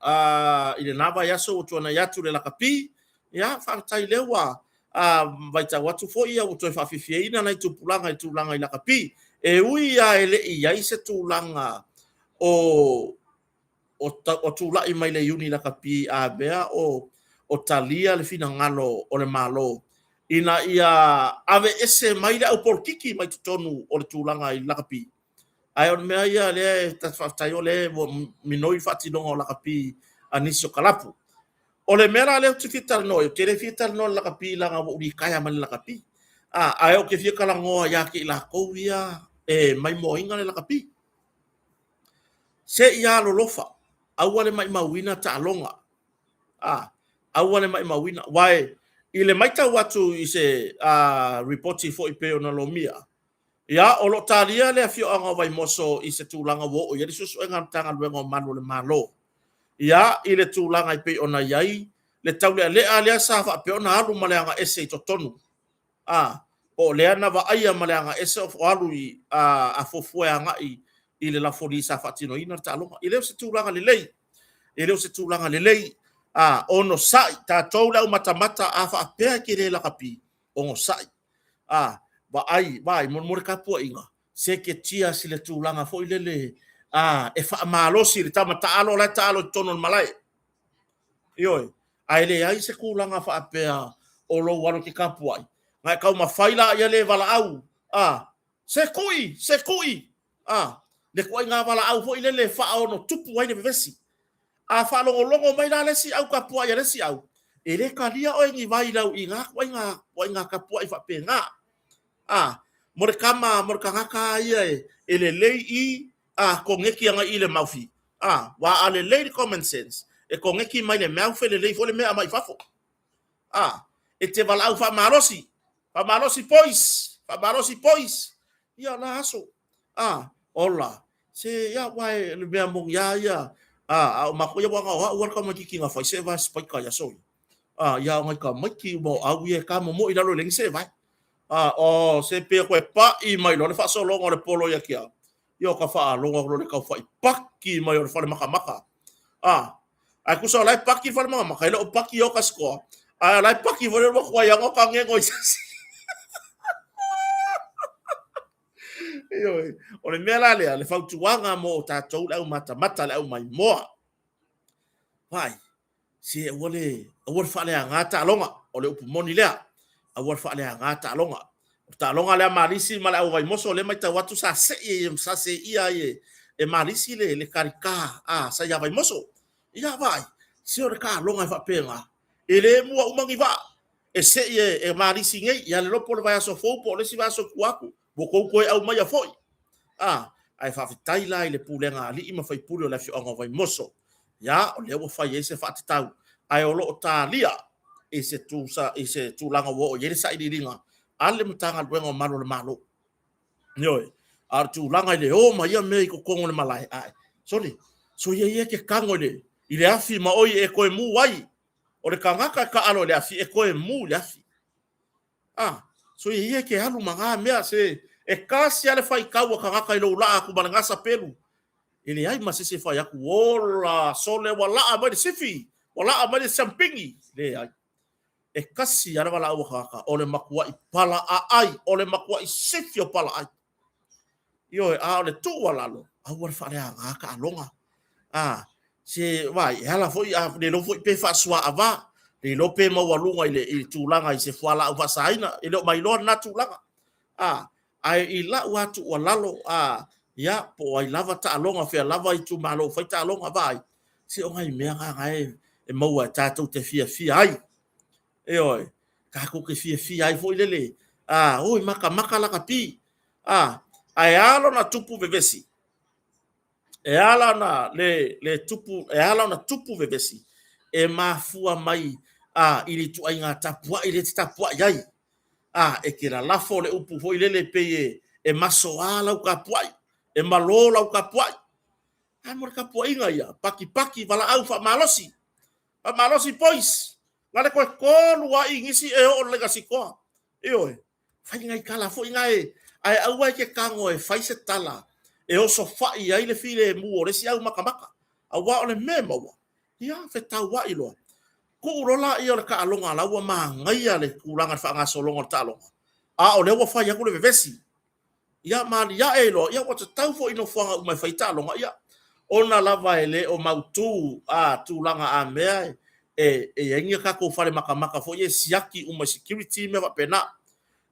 [SPEAKER 1] a, i lena vaiaso ua tuanai atu le lakapi, ia, faafetai lea ua a, matau atu foi ia ua toe faafiafiaina nai tupulaga i tulaga i lakapi. E ui lava e le i i ai se tulaga o o tulai mai le Iuni Lakapi a mea o talia le finagalo o le Malo ina ia aveese mai le au polokiki mai totonu o le tulaga i lakapi. Ae o le mea ia lea e faafetai o lea ua minoi le faatinoga o lakapi a nisi o kalapu. O le mea la lea ou te fia talanoa ai, ou te le fia talanoa i le lakapi leaga ua ou litaea mai le lakapi. Ae ou te fia talanoa ia te i latou ia e maimoaina le lakapi. Se i alolofa, aua le maimauina taaloga. A, aua le maimauina. Aua i le matau atu i se ripoti foi pei ona lomia, ia, o lo o talia le afioaga o Vaimoso i se tulaga ua oo i ai le suesuega a le Matagaluega o Malu o le Malo. Ia, i le tulaga e pei ona i ai le taulealea lea sa faapea ona alu ma le agaese i totonu a, po o lea na vaaia ma le agaese o alu i, a, a fuafua e agai i le lafoli sa faatinoina le taaloga. E le o se tulaga lelei, e le o se tulaga lelei. A, onosai, tatou le au matamata, a faapea e te le lakapi, onosai. A, vaai, vaai, molemole tapuaiga, seketia si le tulaga foi lele, a, e faamalosi le tama taalo la e taalo i totonu o le malae. Ioe, ae leai se tulaga faapea o lou alo e te tapuai, na e taumafai laia le valaau, a, se kui, se kui, a, le ituaiga valaau foi lele e faaono tupu ai le vevesi. A faalogologo mai la le isi au tapuai a le isi au, e le talia oe ni vai lau i na ituaiga, ituaiga tapuai faapena. A, mo le tama, mo le tagata lava ia e lelei i, a, koneti agai i le maufi, a, ua a lelei le common sense, E koneki mai le meau felelei foi le mea aumai fafo. A, e te valaau faamalosi, faamalosi boys, faamalosi boys. Ia la aso. A, ola. Se ia wa e le mea moni a ia. A, a o makou ia wa o au ala tamaititi na fai se va spaika ia so. A, ia o ngai tamaiti uma o au ia e ka momo i lalo i le se vai. A, o se pe koe pa'i mai loa le faasologa o le polo ia ki au. Ia o ka faalogo atu loa le taufa'i paki mai o le fale makamaka. A, ae tusa o la e paki le fale makamaka, e le o paki o ka sikoa, ae o la e paki foi le makuai aga o ka ngego i sasi. Ioe, o le mea la lea, le fautuaga mo o tatou le au matamata, le au maimoa. Vai, Se aua le, aua le faaleaga taaloga, o le upu moni lea. Aua le faaleaga taaloga. O le taaloga lea a Malisi ma le au Vaimoso, lea matau atu sa sei, sa seia ai e, e Malisi le, le kalikā a, sa ia Vaimoso. Ia vaai, se o le taaloga e faapena, e le mua uma ni vaa, e sei e, e Malisi nei, ia le lopo le vaiaso fou po o le isi vaiaso i tua atu, ua tou toe aumaia foi. A, ae faafetai la i le pulega a alii ma faipule o le afioaga o Vaimoso. Ia, o lea ua fai ai se faatatau, ae o lo o talia i se tusa, i se tulaga ua oo i ai le sailiiliga a le Matagaluega o Malu o le Malo. Ioe, a o le tulaga i le o ma ia mea i totonu o le malae, ae, sole, soia ia e te tago i le, i le afi ma oi e toe mu ai. O le tagata e taalo i le afi, e toe mu i le afi. A, so ia ia e te alu ma na mea, se e tasi lava le faitau a tagata i lou laa atu ma le gasa pelu. E leai ma se isi e fai atu, ola, sole ua laa mai le sifi, ua laa mai le siampini. Leai. E tasi lava le valaau a tagata, o le matuai palaai, o le matuai sifi o palaai. Ioe, a o le tuualalo, aua le faaleaga taaloga. A, se, vaai, e ala foi, a le iloa foi pe faasuaava, le iloa pe maualuga i le, i le tulaga i se fualaau faasaina, e le o mailoa lena tulaga. A, ae i lau lava tuualalo, a, ia, po o ai lava taaloga, fea lava itumalo o fai taaloga, vaai, se o nai mea na na e, e maua e tatou te fiafia ai. Ioe, tatou te fiafia ai foi lele, a, oi, matamata lakapi, a, ae a lona tupu vevesi, e ala ona le, le tupu, e ala ona tupu vevesi, e mafua mai a, i le ituaiga tapuai lea e te tapuai ai. A, e te lalafo le upu foi lele pei e, e masoa lau tapuai, e malo lau tapuai. Ae mo le tapuaiga ia, pakipaki, valaau faamalosi, faamalosi boys, na le toe tolu lava inisi e oo i le laina sikoa. Ioe, fai nai tala foi na e, ae aua e te tago e fai se tala e osofai ai le filemu o le isi au matamata. Aua o le mea e maua, ia, fetauai loa. Tuu loa laia o le taaloga la ua manaia le tulaga i le faagasologa o le taaloga, a o lea ua fai atu le vevesi. Ia ma aliae ai loa, ia ua tatau foi i nofoaga uma e fai taaloga, ia, ona lava e le o mautu a tulaga a mea e i ai ni a tatou fale matamata foi e siaki uma i security mea faapena.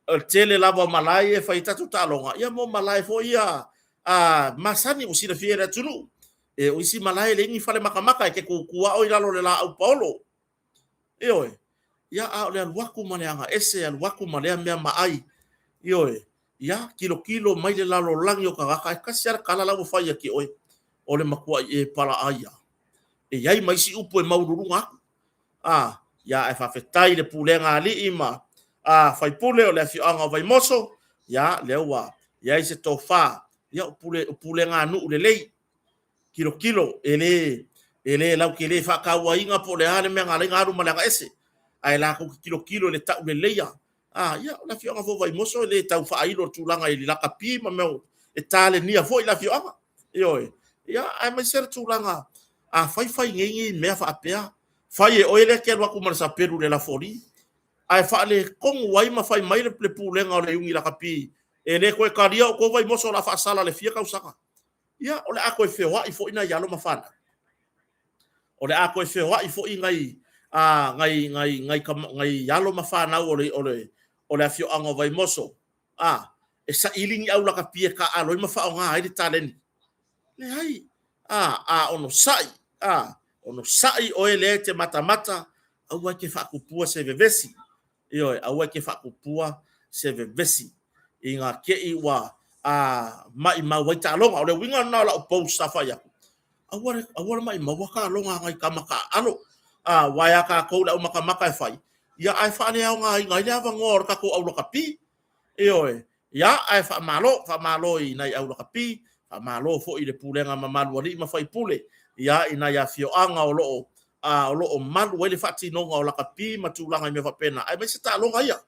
[SPEAKER 1] O le tele lava o malae ia e fai ai tatou taaloga, ia mo malae foi ia a masani ua silafia e le atunuu. E o isi malae e leai ni fale matamata e te tutu lava oe i lalo o le laau paolo. Ioe. Ia, a o le alu atu ma le aga ese, alu atu ma lea mea ma ai. Ioe. Ia, tilotilo mai le lalolagi o tagata, e tasi lava le tala la ua fai ia te oe, o le matuai e palaai lava. E i ai ma isi upu e maualuluga atu. A, ia, ae faafetai i le pulega a alii ma a faipule o le afioaga o Vaimoso, ia, lea ua i ai se tofa, ia, o pule, o pulega a nuu lelei, tilotilo, e le, e le lautele faatauaina po o le a le mea na ala ai ona alu ma le agaese, ae latou te tilotilo i le tauleleia. A, ia, o le afioaga foi o Vaimoso e le tau faailo le tulaga i le lakapi ma mea e talenia foi le afioaga. Ioe. Ia, aemaise le tulaga, a fai fai nei ni mea faapea, fai e oe lea e te alu atu ma le sapelu i le lafoli, ae faaletonu ai ma fai mai le pulega o le Iuni Lakapi, e le toe talia outou Vaimoso o le a faasala le fia tausaga. Ia, o le a toe feoai foi nai alo ma fanau. O le a toe feoai foi nai, a, nai, nai, nai, nai alo ma fanau o le, o le, o le afioaga o Vaimoso, a, e saili ni au lakapi e taaalo ai ma faaaoga ai le taleni. Leai, a, a onosai, a, onosai oe lea e te matamata, aua e te faatupua se vevesi. Ioe, aua e te faatupua se vevesi i ngā ke'i ua a, maʻimau ai taaloga. O le uiga lena o lau post sa fai atu. Aua le, aua le maimauina taaloga a nai tama taaalo. Aua e a tatou le aumatamata e fai, ia ae faaleaogaina ai le avanoa o le tatou au lakapi. Ioe, ia ae faamalo, faamalo i nai au lakapi, faamalo foi i le pulega mamalu a alii ma faipule, ia i nai afioaga o lo o o lo o malu ai le faatinoga o lakapi ma tulaga i mea faapena, aemaise taaloga ia.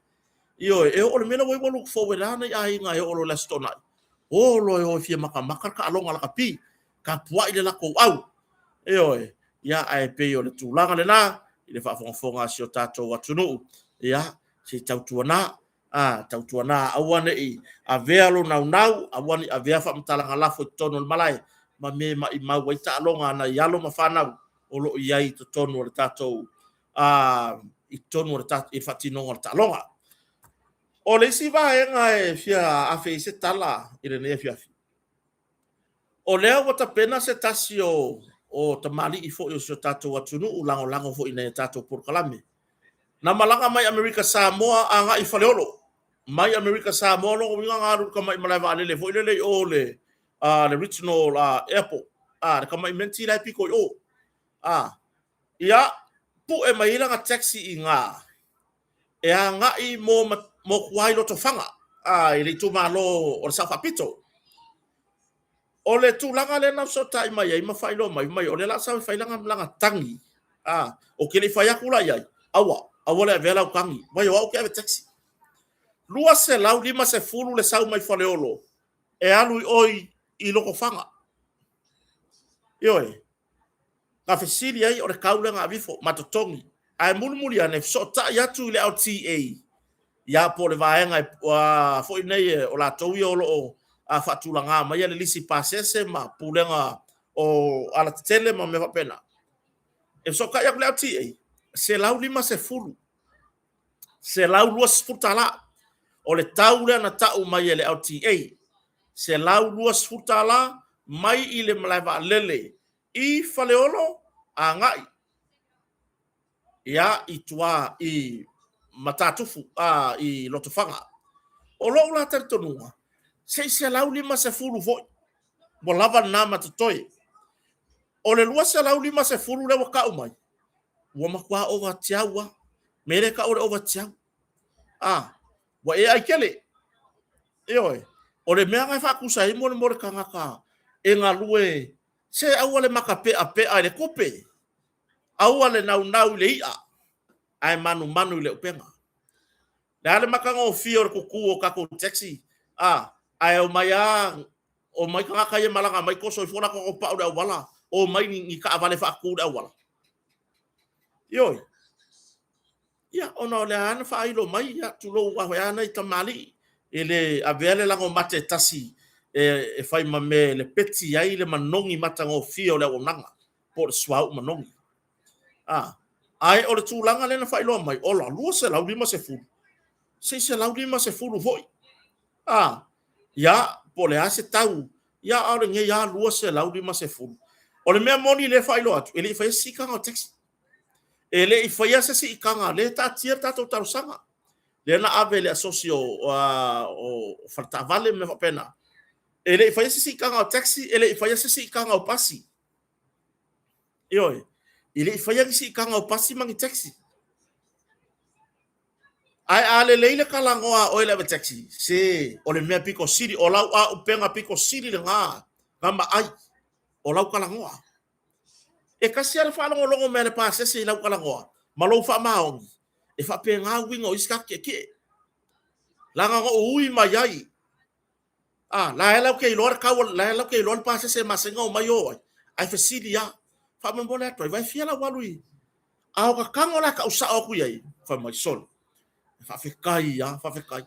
[SPEAKER 1] Ioe, e oo i le mea lea ua look forward lava nai aiga e oo loa i le Aso Toonai, o loa e o e fia matamata le taaloga a lakapi, tapuai le latou au. Ioe, ia ae pei o le tulaga lena i le faafogafoga a si o tatou atunuu, ia se i tautuana, tautuana aua ne i avea lou naunau, aua ne i avea faamatalaga lafo i totonu o le malae ma mea e maimau ai taaloga a nai alo ma fanau o lo o i ai i totonu o le tatou i totonu o le i le faatinoga o le taaloga. O le isi vaega e fia afe ai se tala i lenei afiafi, o lea ua tapena se tasi o tamalii foi o si o tatou atunuu, lagolago foi i nai a tatou polokalame, na malaga mai Amerika Samoa agai i Faleolo. Mai Amerika Samoa, lona uiga na alu i le tamai malae vaalele foi lele i o le Regional Airport, le tamai menti la e pito i o. Ia, pue mai ai lana taxi i ina e agai mo tua i Lotofaga, i le itumalo o le Sao Faapito. O le tulaga lea na fesootai mai ai ma faailoa mai, mai o lea o le a sau e fai lana tagi. Ou te le i fai atu la i ai, aua, aua le avea lau tagi, vaai o au ou te ave taxi. 250 le sau mai Faleolo e alu i o i Lotofaga. Ioe, na fesili ai o le tau lea na aveifo ma totogi. Ae mulimuli ane fesootai atu i le LTA, ia po o le vaega foi nei o latou ia o lo o faatulaga maia le lisi pasese ma pulega o alatetele ma mea faapena. E fesootai atu le LTA, $150, $120. O le tau lea na tau mai e le LTA, $120 mai i le malae vaalele i Faleolo agai ia i tua i Matatufu i Lotofaga. O lou la talitonuga, se i $150 foi ua lava lena ma totoe. O le $250 lea ua tau mai, ua matua ova tiau lava. Mea lea e tau o le ova tiau. Ua e ai tele. Ioe. O le mea lena e faatusa ai mo le tagata e galue, se aua le makapeapea i le tupe, aua le naunau i le i'a, ae manumanu i le upega. O le a le matagofie o le tutu o tatou taxi, ae omai lava, omai tagata ia e malaga mai toso ifo latou pau i le auala, omai ni taavale faatutu i le auala. Ioe. Ia, ona o lea lava na faailo mai, ia tulou lava nai tamalii, e le avea le lago mate e tasi e fai ma mea e lepeti ai le manogi matagofie o le auaunaga, po o le suauu manogi. Ae o le tulaga lea na faailoa mai, ola, 250, se i 150 foi. Ia, po o le a se tau, ia a o lenei lava 250. O le mea moni lea e faailoa atu, e le i faia se siitaga o taxi. E le i faia se siitaga, lea e taatia le tatou talosaga. Lea na ave i le asosi o faletaavale ma mea faapena. E le i faia se siitaga o taxi, e le i faia se siitaga o pasi. Ioe, e le i faia ni siitaga o pasi ma ni taxi. Ae a lelei le talanoa a oe le ave taxi, se o le mea pito sili, o lau auupega pito sili lena na maai, o lau talanoa. E tasi lava le faalogologo mai a le pasese i lau talanoa ma lou faamaoni, e faapena uiga o isi tagata tietie. Leaga na ou ui mai ai, la e latou te iloa le tau, la e latou te iloa le pasese e masani ona omai o ai, ae fesili lava, faamolemole atu ai, e fia lau alu i... A o ta tago la e tau sao atu i ai, fai mai, sole, faafetai lava, faafetai.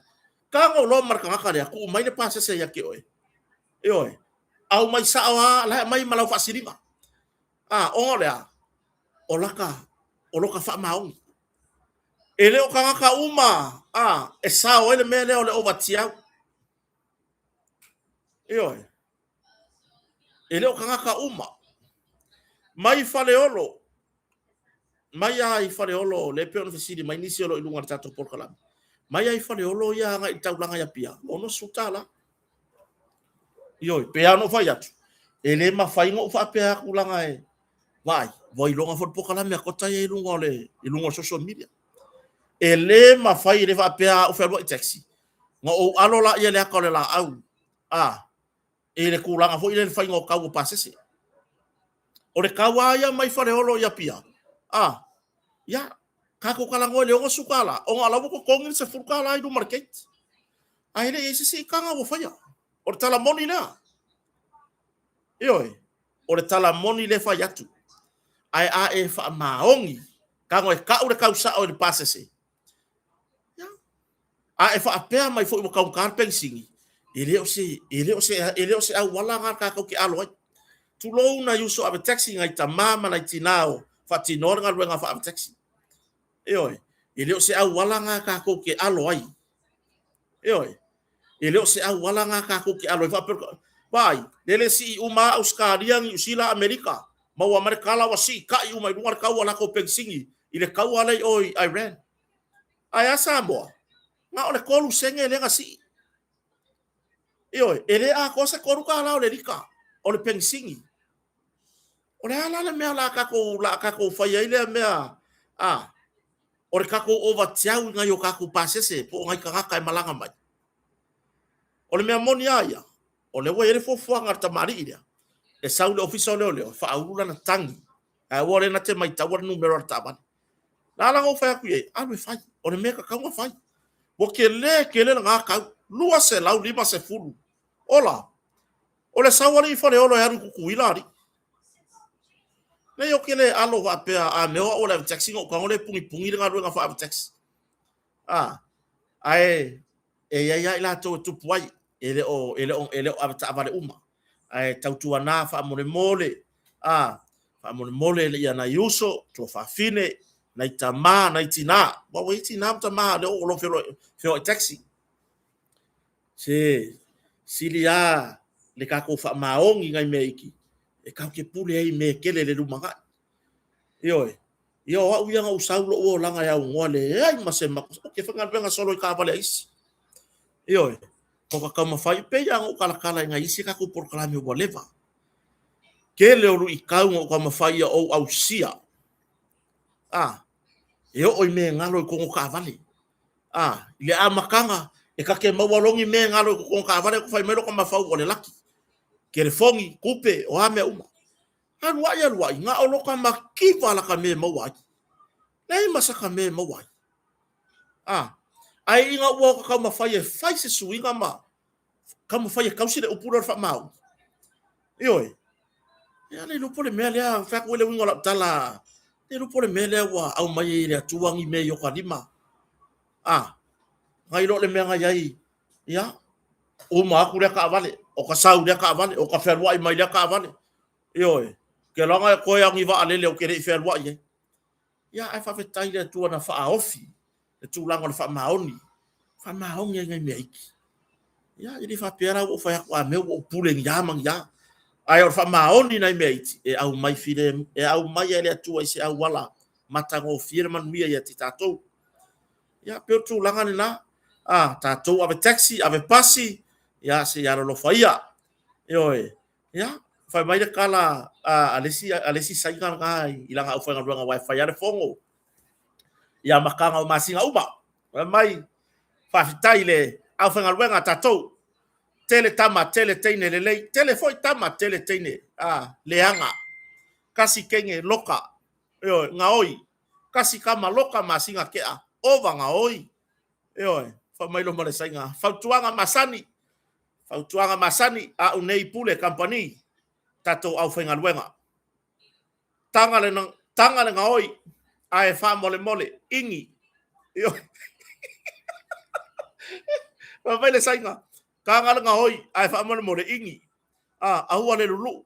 [SPEAKER 1] Tago loa ma le tagata lea, tuu mai le pasese ia te oe. Ioe, aumai sao lava, la e aumai ma lau faasiliga. Ona o le a? O lata, o lota faamaoni. E le o tagata uma e sao ai le mea lea o le ova tiau. Ioe, e le o tagata uma. Mai Faleolo, mai lava i Faleolo, lea e pei ona fesili mai nisi o lo o i luga o le tatou polokalame, mai lava i Faleolo ia agai i le taulaga i Apia, $60. Ioe, pei lava ona ou fai atu, E le mafai ona ou faapea atu leaga e vaai, ua iloga foi le polokalame a Kota ia i luga o le, i luga o le social media. E le mafai, e le faapea a ou fealuai i taxi, ona ou alo lea i le ata o le laau, a, i le tulaga foi lea i le faiga o tau o pasese. O le tau lava ia mai Faleolo i Apia, a, ia, tatou talanoa i le $60, ona o la ua totogi le $10 i luma o le gate. Ae le i i ai se siitaga ua faia. O le tala moni lea. Ioe, o le tala moni lea e fai atu. Ae a e faamaoni, tago e tau le tau sao i le pasese, ia, a e faapea mai foi ua taugata le penisini, e le o se, e le o se, e le o se auala lena tatou te alo ai. Tulou nai uso ave taxi, nai tama ma nai tina o faatinoa le galuega ave taxi. Ioe, e le o se auala lena tatou te alo ai. Ioe, e le o se auala lena tatou te alo ai faapea, vaai, lele e sii uma lava Ausetalia, Niu Sila, Amerika, maua mai le tala ua siitai uma i luga le tau o latou penisini i le taua lea i o i Iran. Ae a Samoa? Na o le 3 sene lea na sii. Ioe, e le atoa se $3 o le lita o le penisini. O le a la le mea o le a tatou fai ai lea mea, a? O le tatou ovatiau i nai o tatou pasese po o nai tagata e malaga mai? O le mea moni lava ia, o lea ua i ai le fuafuaga a le tamalii lea, e sau i le Ofisa o Leoleo e faaulu lana tagi, ae aua o lea na te maitaua le numera o le taavale. Na ala ona ou fai atu i ai, alu e fai, o le mea e tatau ona fai. Ua tele tele lena tau, $250. Ola! O le sau alii i Faleolo e alu i Tutuila alii. Leai ou te le alo faapea a mea o au o le ave taxi ona ou tago lea e pugipugì le galuega faa-ave taxi. A, ae e i ai lava i latou e tupu ai, e le o, e le o, e le o avetaavale uma. Ae tautuana faamolemole, a, faamolemole ia nai uso, tuafafine, nai tama, nai tina. Aua ua i ai tina ma tama o lo o feoai taxi. Se sili lava le tatou faamaoni i nai mea iti, e tatou te pule ai i mea e tele i le lumanai. Ioe. Ia o au ia na ou sau lou olaga e aunoa leai ma se matou, ou te faigaluega solo i taavale a isi. Ioe. Ua taumafai, e pei lava ona ou talatala i nai isi tatou polokalame ua leva. Tele o luitau na ou taumafai ia ou ausia, a, e oo i mea e galo i totonu o taavale. A, i le amataga, e ta te maua loa ni mea e galo i totonu o taavale, fai mai lota mafaufau o le laki, telefoni, tupe, o a mea uma. Alu ai alu ai, na o lota mativa lata mea e maua ai. Leai ma sata mea e maua ai. A, ae ina ua ota taumafai e fai se suiga ma taumafai e tausi le upu lea o le faamaoni. Ioe. Ia le iloa po o le mea lea, fai atu ai le uiga o lau tala, le iloa po o le mea lea ua aumai ai e le Atua ni mea i ota lima. A, nai lo le mea na i ai, ia, uma atu lea taavale, o ka sau lea taavale, o ka fealuai mai lea taavale. Ioe, ke loga e toe au ni vaalele ou te le i fealuai ai. Ia, ae faafetai i le Atua na faaofi le tulaga o le faamaoni, faamaoni ai nai mea iti. Ia, e le faapea la ua ou fai atu a mea ua ou pule ni a ma ni a. Ae o le faamaoni nai mea iti, e aumai filemu, e aumai e le Atua i se auala matagofie le manuia ia te tatou. Ia, pei o le tulaga lena. A, tatou ave taxi, ave pasi, ia se i alolofa ia. Ioe. Ia, fai mai le tala a le isi, a le isi Saina lena i lana aufaigaluega aua e fai lava le fono i amataga o masina uma. Fai mai, faafetai i le aufaigaluega a tatou. Tele tama, tele teine lelei, tele foi tama, tele teine a, leaga. Kasi teine loka, ioe, gaoi. Kasi tama loka masina tea, ova gaoi. Ioe, fai mai loa ma le Saina, fautuaga masani, fautuaga masani, a'u nei pule kamupani, tatou aufaigaluega. Taga le, taga le gaoi, ae faamolemole, igi. Ioe. Fai mai le Saina, taga le gaoi, ae faamolemole, igi. A, aua le luluu.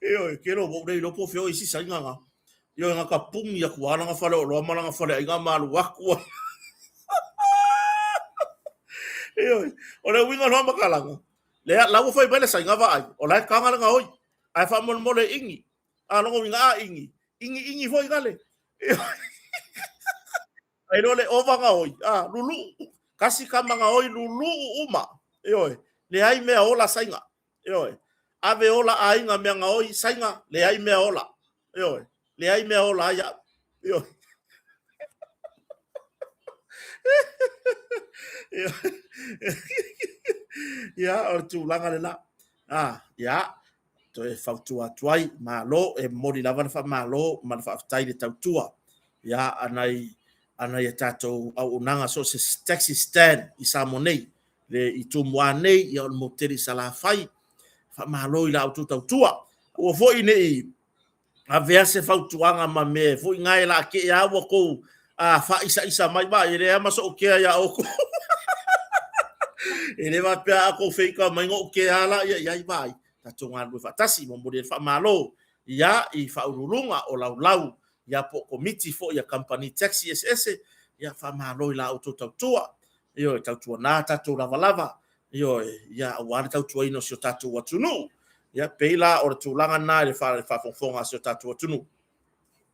[SPEAKER 1] Ioe, ke lo ua ou le iloa po o fea o isi Saina na. Ioe, na ka puni atu lava lana faleoloa ma lana faleaiga ma alu atu ai. Ioe, o le uiga o le faamatalaga, lea la ua fai mai le Saina vaai, o la e taga le gaoi, ae faamolemole igi. A lona uiga a igi, igi igi foi gale. Ai loa le ova gaoi, a, luluu, kasi kama gaoi, luluu uma. Ioe. Leai mea ola Saiga. Ioe. Ave ola aiga mea gaoi Saiga, leai mea ola. Ioe. Leai mea ola ai au. Ioe. Ia, o le tulaga lena. Ah, ia, toe fautua atu ai, malo, e momoli lava le faamalo ma le faafetai i le tautua. Ia, a nai a nai a tatou auaunaga so o se taxi stand i Samoa nei, le i Tumua nei, ia o le motu tele i Salafai. Faamalo i la outou tautua. Aua foi ne i avea se fautuaga ma mea foi na e laakee a ua tou faaisaisa mai ma e leai ma sou kea ia outou. E le faapea a tou feita mai na ou kea la ia iai vaai. Tatou galulue faatasi, momoli ai le faamalo ia i faauluuluga o laulau ia po o komiti foi a kamupani taxi eseese, ia faamalo i la outou tautua. Ioe, tautuana tatou lavalava, ioe, ia aua le tautuaina o si o tatou atunuu. Ia pei la o le tulaga lena i le faafogafoga a si o tatou atunuu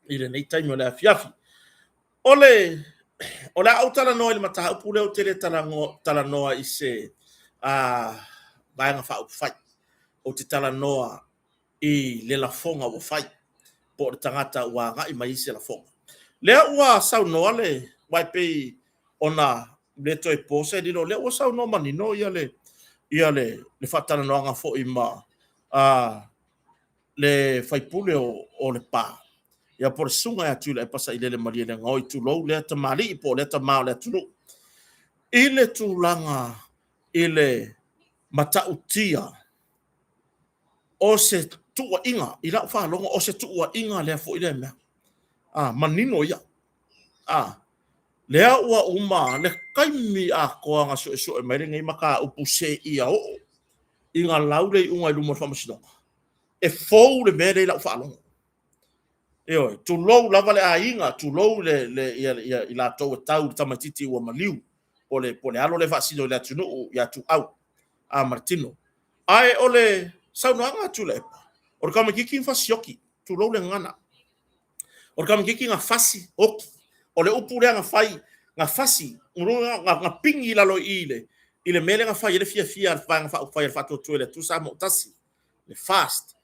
[SPEAKER 1] i lenei taimi o le afiafi. O le o le a ou talanoa i le mataupu lea ou te le talanoa i se vaega faaupufai. Ou te talanoa i le lafoga ua fai, po o le tagata ua agai mai i se lafoga. Lea ua saunoa le, aua e pei ona le toe po se lilo, lea ua saunoa manino ia le, ia le, le faatalanoaga foi ma le faipule o Lepa, ia po o le susuga ia Tuilaepa Sailele Malielegaoi, tulou lea tamalii po o lea tama o le atunuu, i le tulaga i le matautia o se tuuaiga, i lau faalogo o se tuuaiga lea foi lea mea. A, manino ia. A, lea ua uma le taimi atoa na suesue mai lenei mataupu seia oo ina lau le iuga i luma o le faamasinoga. E fou le mea lea i lau faalogo. Ioe, tulou lava le aiga, tulou le, le, ia, ia, i latou e tau i le tamaitiiti ua maliu, po le, po le alo lea e faasino i le atunuu ia Tuau a ma le tino. Ae o le saunoaga a Tuilaepa, o le tamaitiiti na fasioti, tulou le gagana. O le tamaitiiti na fasi oti. O le upu lea na fai, na fasi, na pigi i lalo i i i le mea lea na fai ai le fiafia a le Vaega Faaupufai a le Faatuatua i le Atua Samoa Tasi, le FAST,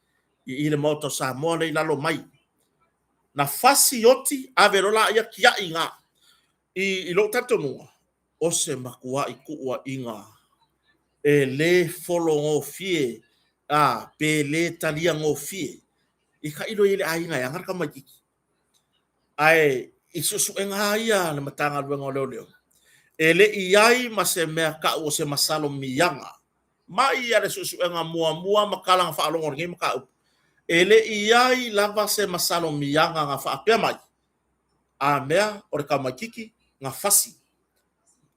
[SPEAKER 1] i i le Maota o Samoa lea i lalo mai. Na fasi oti, ave loa laia tiai i ina. I lou talitonuga, o se matuai tuuaiga e le fologofie a pe le taliagofie i tailo i ai le aiga e ana le tamaitiiti. Ae i suesuega lava ia a le Matagaluega o Leoleo, e le i i ai ma se mea tau o se masalomiaga mai lava le suesuega muamua ma tala na faalogo i lenei mataupu, e le i i ai lava se masalomiaga na faapea mai, a mea o le tamaitiiti na fasi.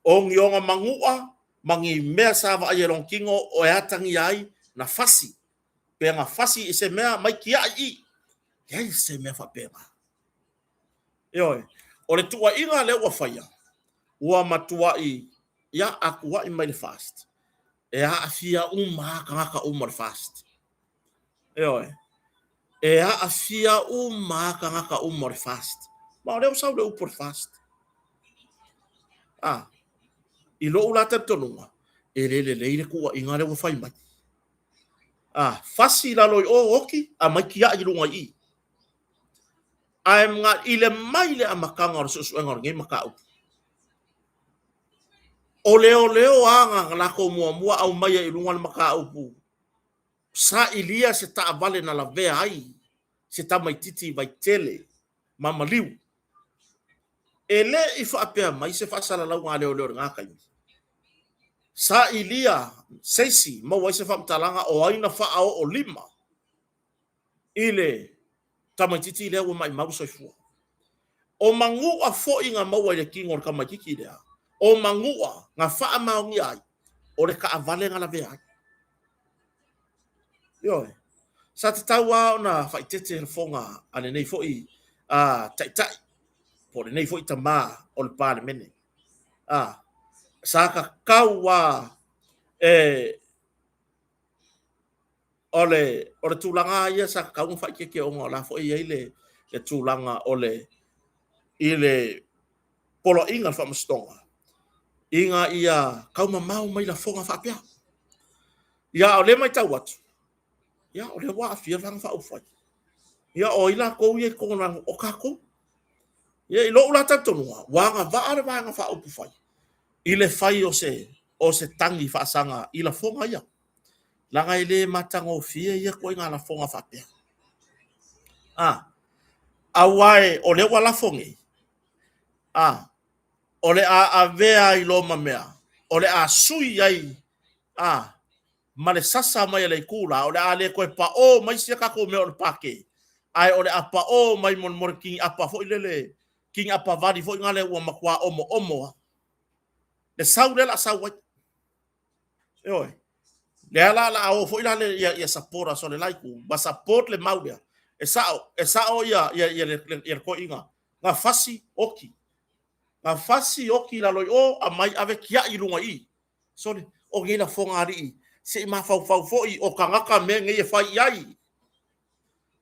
[SPEAKER 1] O ni ona manua ma ni mea sa vaaia i lona tino e atagia ai na fasi, pe na fasi i se mea mai tiai i i. Leai se mea faapena. Ioe, o le tuuaiga lea ua faia, ua matuai, ia, a tuuai mai le FAST, e aafia uma lava tagata uma o le FAST. Ioe, e aafia uma lava tagata uma o le FAST. Ma o lea ua sau le upu o le FAST. A, i lou la talitonuga, e le lelei le tuuaiga lea ua fai mai. A, fasi i lalo i o, oti, aumai tiai i luga i i. Ae i le mai le amataga o le suesuega o lenei mataupu, o leoleo lava na latou muamua aumaia i luga le mataupu, sailia se taavale na lavea ai se tamaitiiti i Vaitele ma maliu. E le i faapea mai se faasalalauga a leoleo i lena taimi, sailia se isi maua ai se faamatalaga o ai na faaoo lima i le tamaitiiti lea ua maimau le soifua. O manua foi na maua i le tino o le tamaitiiti lea, o manua na faamaonia ai, o le taavale na lavea ai. Ioe. Sa tatau lava ona faaeteete lafoga a lenei foi taitai po o lenei foi tama o le Palemene. Sa tatau lava e o le, o le tulaga lava ia sa tatau ona faaeteete ona o la foi e i ai le, le tulaga o le, i le poloaiga a le Faamasinoga ina ia taumamao mai lafoga faapea. Ia, a o lea e matau atu, ia, o lea ua aafia le Vaega Faaupufai. Ia, o ai latou ia i totonu o le Vaega, o tatou. Ia, i lou la talitonuga, ua agavaa le Vaega Faaupufai i le fai o se, o se tagi faasaga i lafoga ia, leaga e le matagofie ia ituaiga lafoga faapea. A, aua o lea ua lafo nei, a, o le a avea ai loa ma mea, o le a sui ai a, ma le sasa mai a le itu la, o le a le toe paʻō mai sia tatou mea o le Pākē, ae o le a paʻō mai mo le kiniʻapa foi lele, kiniʻapa vali foi lea ua matua omoomo lava. Le sau lea o le a sau ai. Ioe. Lea la o le a o foi la ia, ia supporters o le la itu, ma support le mau lea. E sao, e sao ia, ia, ia, le, le, ia le toeaina. Na fasi, oti. Na fasi, oti i lalo i o, aumai ave tiai i luga i i. Sole, o nei lafoga a alii, se i mafaufau foi o tagata mea nei e fai i ai.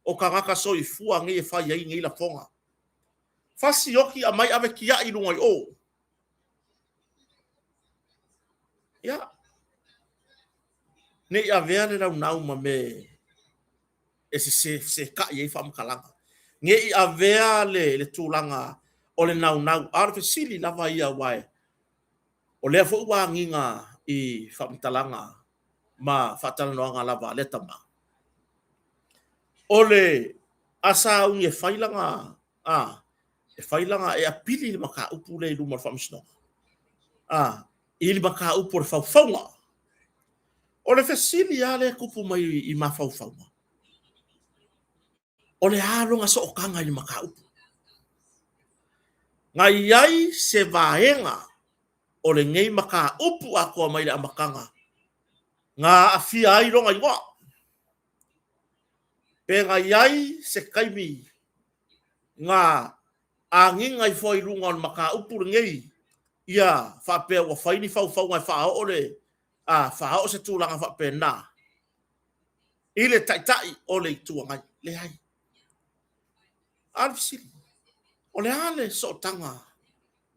[SPEAKER 1] O tagata soifua nei e fai ai nei lafoga. Fasi oti aumai ave tiai i luga i o. Ia, ne i avea le naunau ma mea e fesetai ai faamatalaga. Ne i avea le, le tulaga o le naunau, a o le fesili lava ia, aua o lea foi ua agiga i faamatalaga ma faatalanoaga lava a lea tama. O le a sauni e fai lana, a, e fai lana, e apili le mataupu lea i luma o le faamasinoga, a, i le mataupu o le faufauga. O le fesili lava lea e tupu mai i mafaufauga, o le a lona sootaga i le mataupu? Na i ai se vaega o lenei mataupu atoa mai le amataga na aafia ai lona igoa? Pe na i ai se taimi na agiga ifo ai i luga o le mataupu lenei, ia faapea ua fai ni faufauga e faaoo le, a, faaoo se tulaga faapena i le Taitai o le Itu Agai? Leai. A o le fesili, o le a le sootaga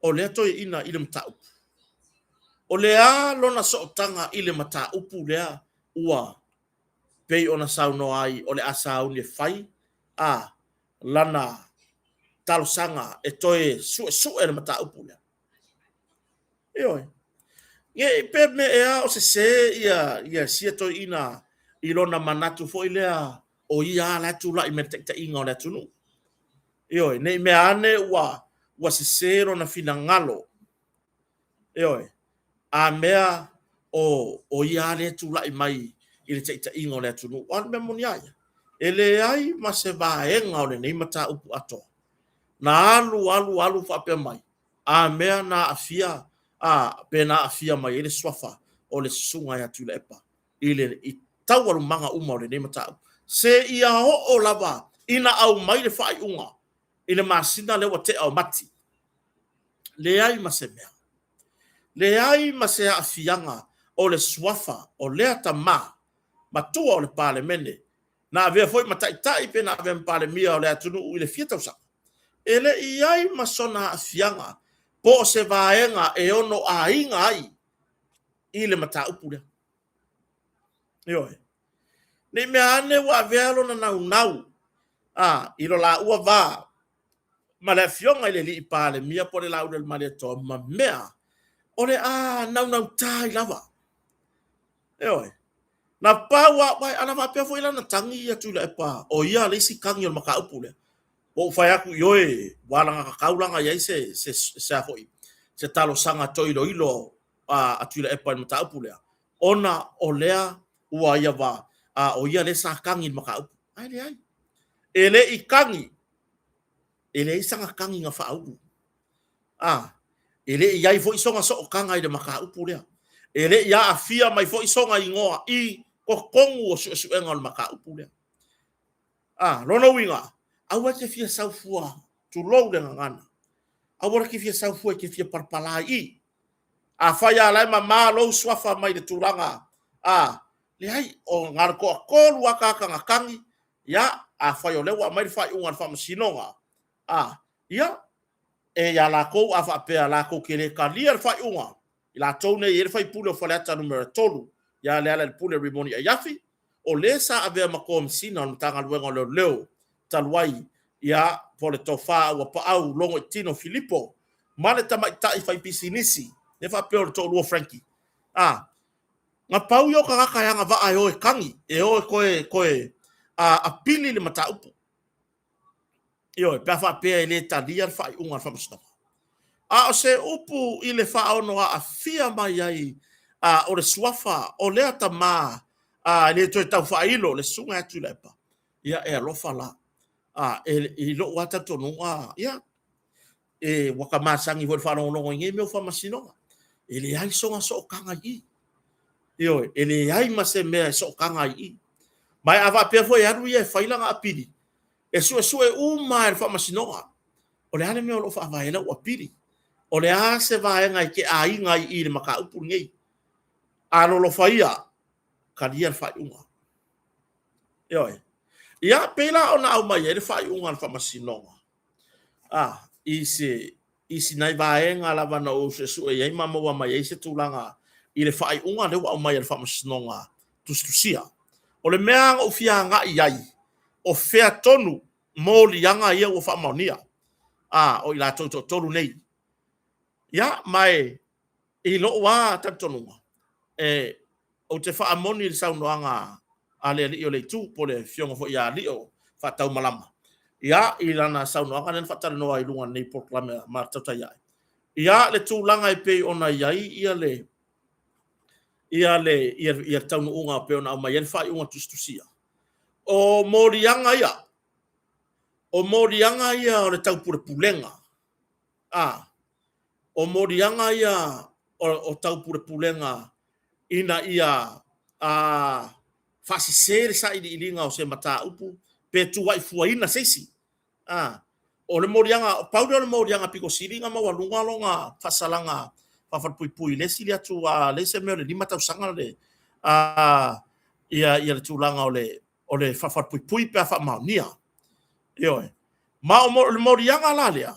[SPEAKER 1] o lea toeaina i le mataupu? O le a lona sootaga i le mataupu lea ua pei ona saunoa ai o le a sauni e fai a lana talosaga e toe suesue le mataupu lea? Ioe. Ia, pe mea ea o sese ia, ia sia toeaina i lona manatu foi lea o ia lava la e tulai mai le taitaiga o le atunuu. Ioe, ne i mea ane ua, ua sese lona finagalo. Ioe, a mea o, o ia lava lea e tulai mai i le taitaiga o le atunuu. A o le mea moni lava ia, e leai ma se vaega o lenei mataupu atoa na alu alu alu faapea mai, a mea na aafia, a, pe na aafia mai ai le suafa o le susuga ia Tuilaepa i le i taualumaga uma o lenei mataupu, seia oo lava ina aumai le faaiuga i le masina lea ua tea o Mati. Leai ma se mea. Leai ma se aafiaga o le suafa o lea tama matua o le Palemene, na avea foi ma taitai pe na avea ma Palemia o le atunuu i le fia tausaga. E le i i ai ma sona aafiaga po o se vaega e ono aiga ai i le mataupu lea. Ioe. Ne i mea ane ua avea lona naunau a, i lo laua va ma le afioga i le alii Palemia po o le Laaulialemalietoa ma mea o le a naunautā ai lava. Ioe. Na pau a, uai, ana faapea foi la na tagi ia Tuilaepa, o ia le isi tagi o le mataupu lea. Ua ou fai atu i oe, ua alagatatau la ona i ai se, se, se, a foi, se talosaga toe iloilo a, a Tuilaepa i le mataupu lea, ona o lea ua ia va, a o ia lea sa tagi i le mataupu. Ae leai. E le i tagi, e leai sana tagi na faaulu. A, e le i i ai foi sona sootaga i le mataupu lea. E le i aafia mai foi sona igoa i totonu o suesuega o le mataupu lea. A, lona uiga, aua e te fia sau fua, tulou le gagana, aua e te fia sau fua e te fia palapala i i. Afai lava o la e mama lou suafa mai le tulaga, a, leai, o na o le toatolu lava tagata na tagi, ia, afai o lea ua aumai le faaiuga a le Faamasinoga, a, ia, e iā latou a faapea latou te le talia le faaiuga, i latou nei e i ai le sui usufono o Faleata Nu.3, ia Lealailepule Rimoni Aiafi, o le sa avea ma Komesina o le Matagaluega o Leoleo talu ai, ia, po o le Tofa Auapaau Logoitino Filipo, ma le tamaitai faipisinisi, lea faapea o le toalua o Frankie. A, na pau ia o tagata e agavaa e o e tagi, e o e toe, toe a, apili le mataupu. Ioe, pe a faapea e le talia le faaiuga a le Faamasinoga. A o se upu i le faaono aafia mai ai a, o le suafa o lea tama a, e le toe tau faailo le susuga ia Tuilaepa, ia e alofa la. A, e, i lou lava talitonuga, ia, e, ua ta masani foi i le faalogologo i nei mea o faamasinoga. E leai sona sootaga i i. Ioe, e leai ma se mea e sootaga ai i i. Ma a faapea foi e alu ia e fai lana apili, e suesue uma lava e le Faamasinoga, o le a le mea o lo o faavae ai lau apili? O le a se vaega e te aiga ai i i le mataupu lenei? Alolofa ia, talia le faaiuga. Ioe. Ia, pei la ona aumai ai le faaiuga a le Faamasinoga, a, i se, i si nai vaega lava na ou suesue i ai ma maua mai ai se tulaga i le faaiuga lea ua aumai e le Faamasinoga tusitusia. O le mea na ou fia agai i ai, o fea tonu moliaga ia ua faamaonia, a, o i latou toatolu nei. Ia, ma e, i lou lava talitonuga, e, ou te faamoni i le saunoaga a le alii o le itu, po o le afioga foi ia Alio Faataumalama, ia, i lana saunoaga lea na faatalanoa i luga o lenei polokalame ma Tautai Ae, ia, le tulaga e pei ona i ai ia le ia le ia, ia taunuuga e pei ona aumai ai le faaiuga tusitusia. O moliaga ia, o moliaga ia o le taupulepulega, a, o moliaga ia o, o taupulepulega ina ia a, faasese le sailiiliga o se mataupu pe tuuaifuaina se isi. A, o le moliaga, pau lea o le moliaga pito sili ona maualuga lona faasalaga faafalepuipui i le sili atu a leai se mea o le 5 tausaga le a ia ia le tulaga o le o le faafalepuipui pe a faamaonia. Ioe. Ma o le moliaga la lea,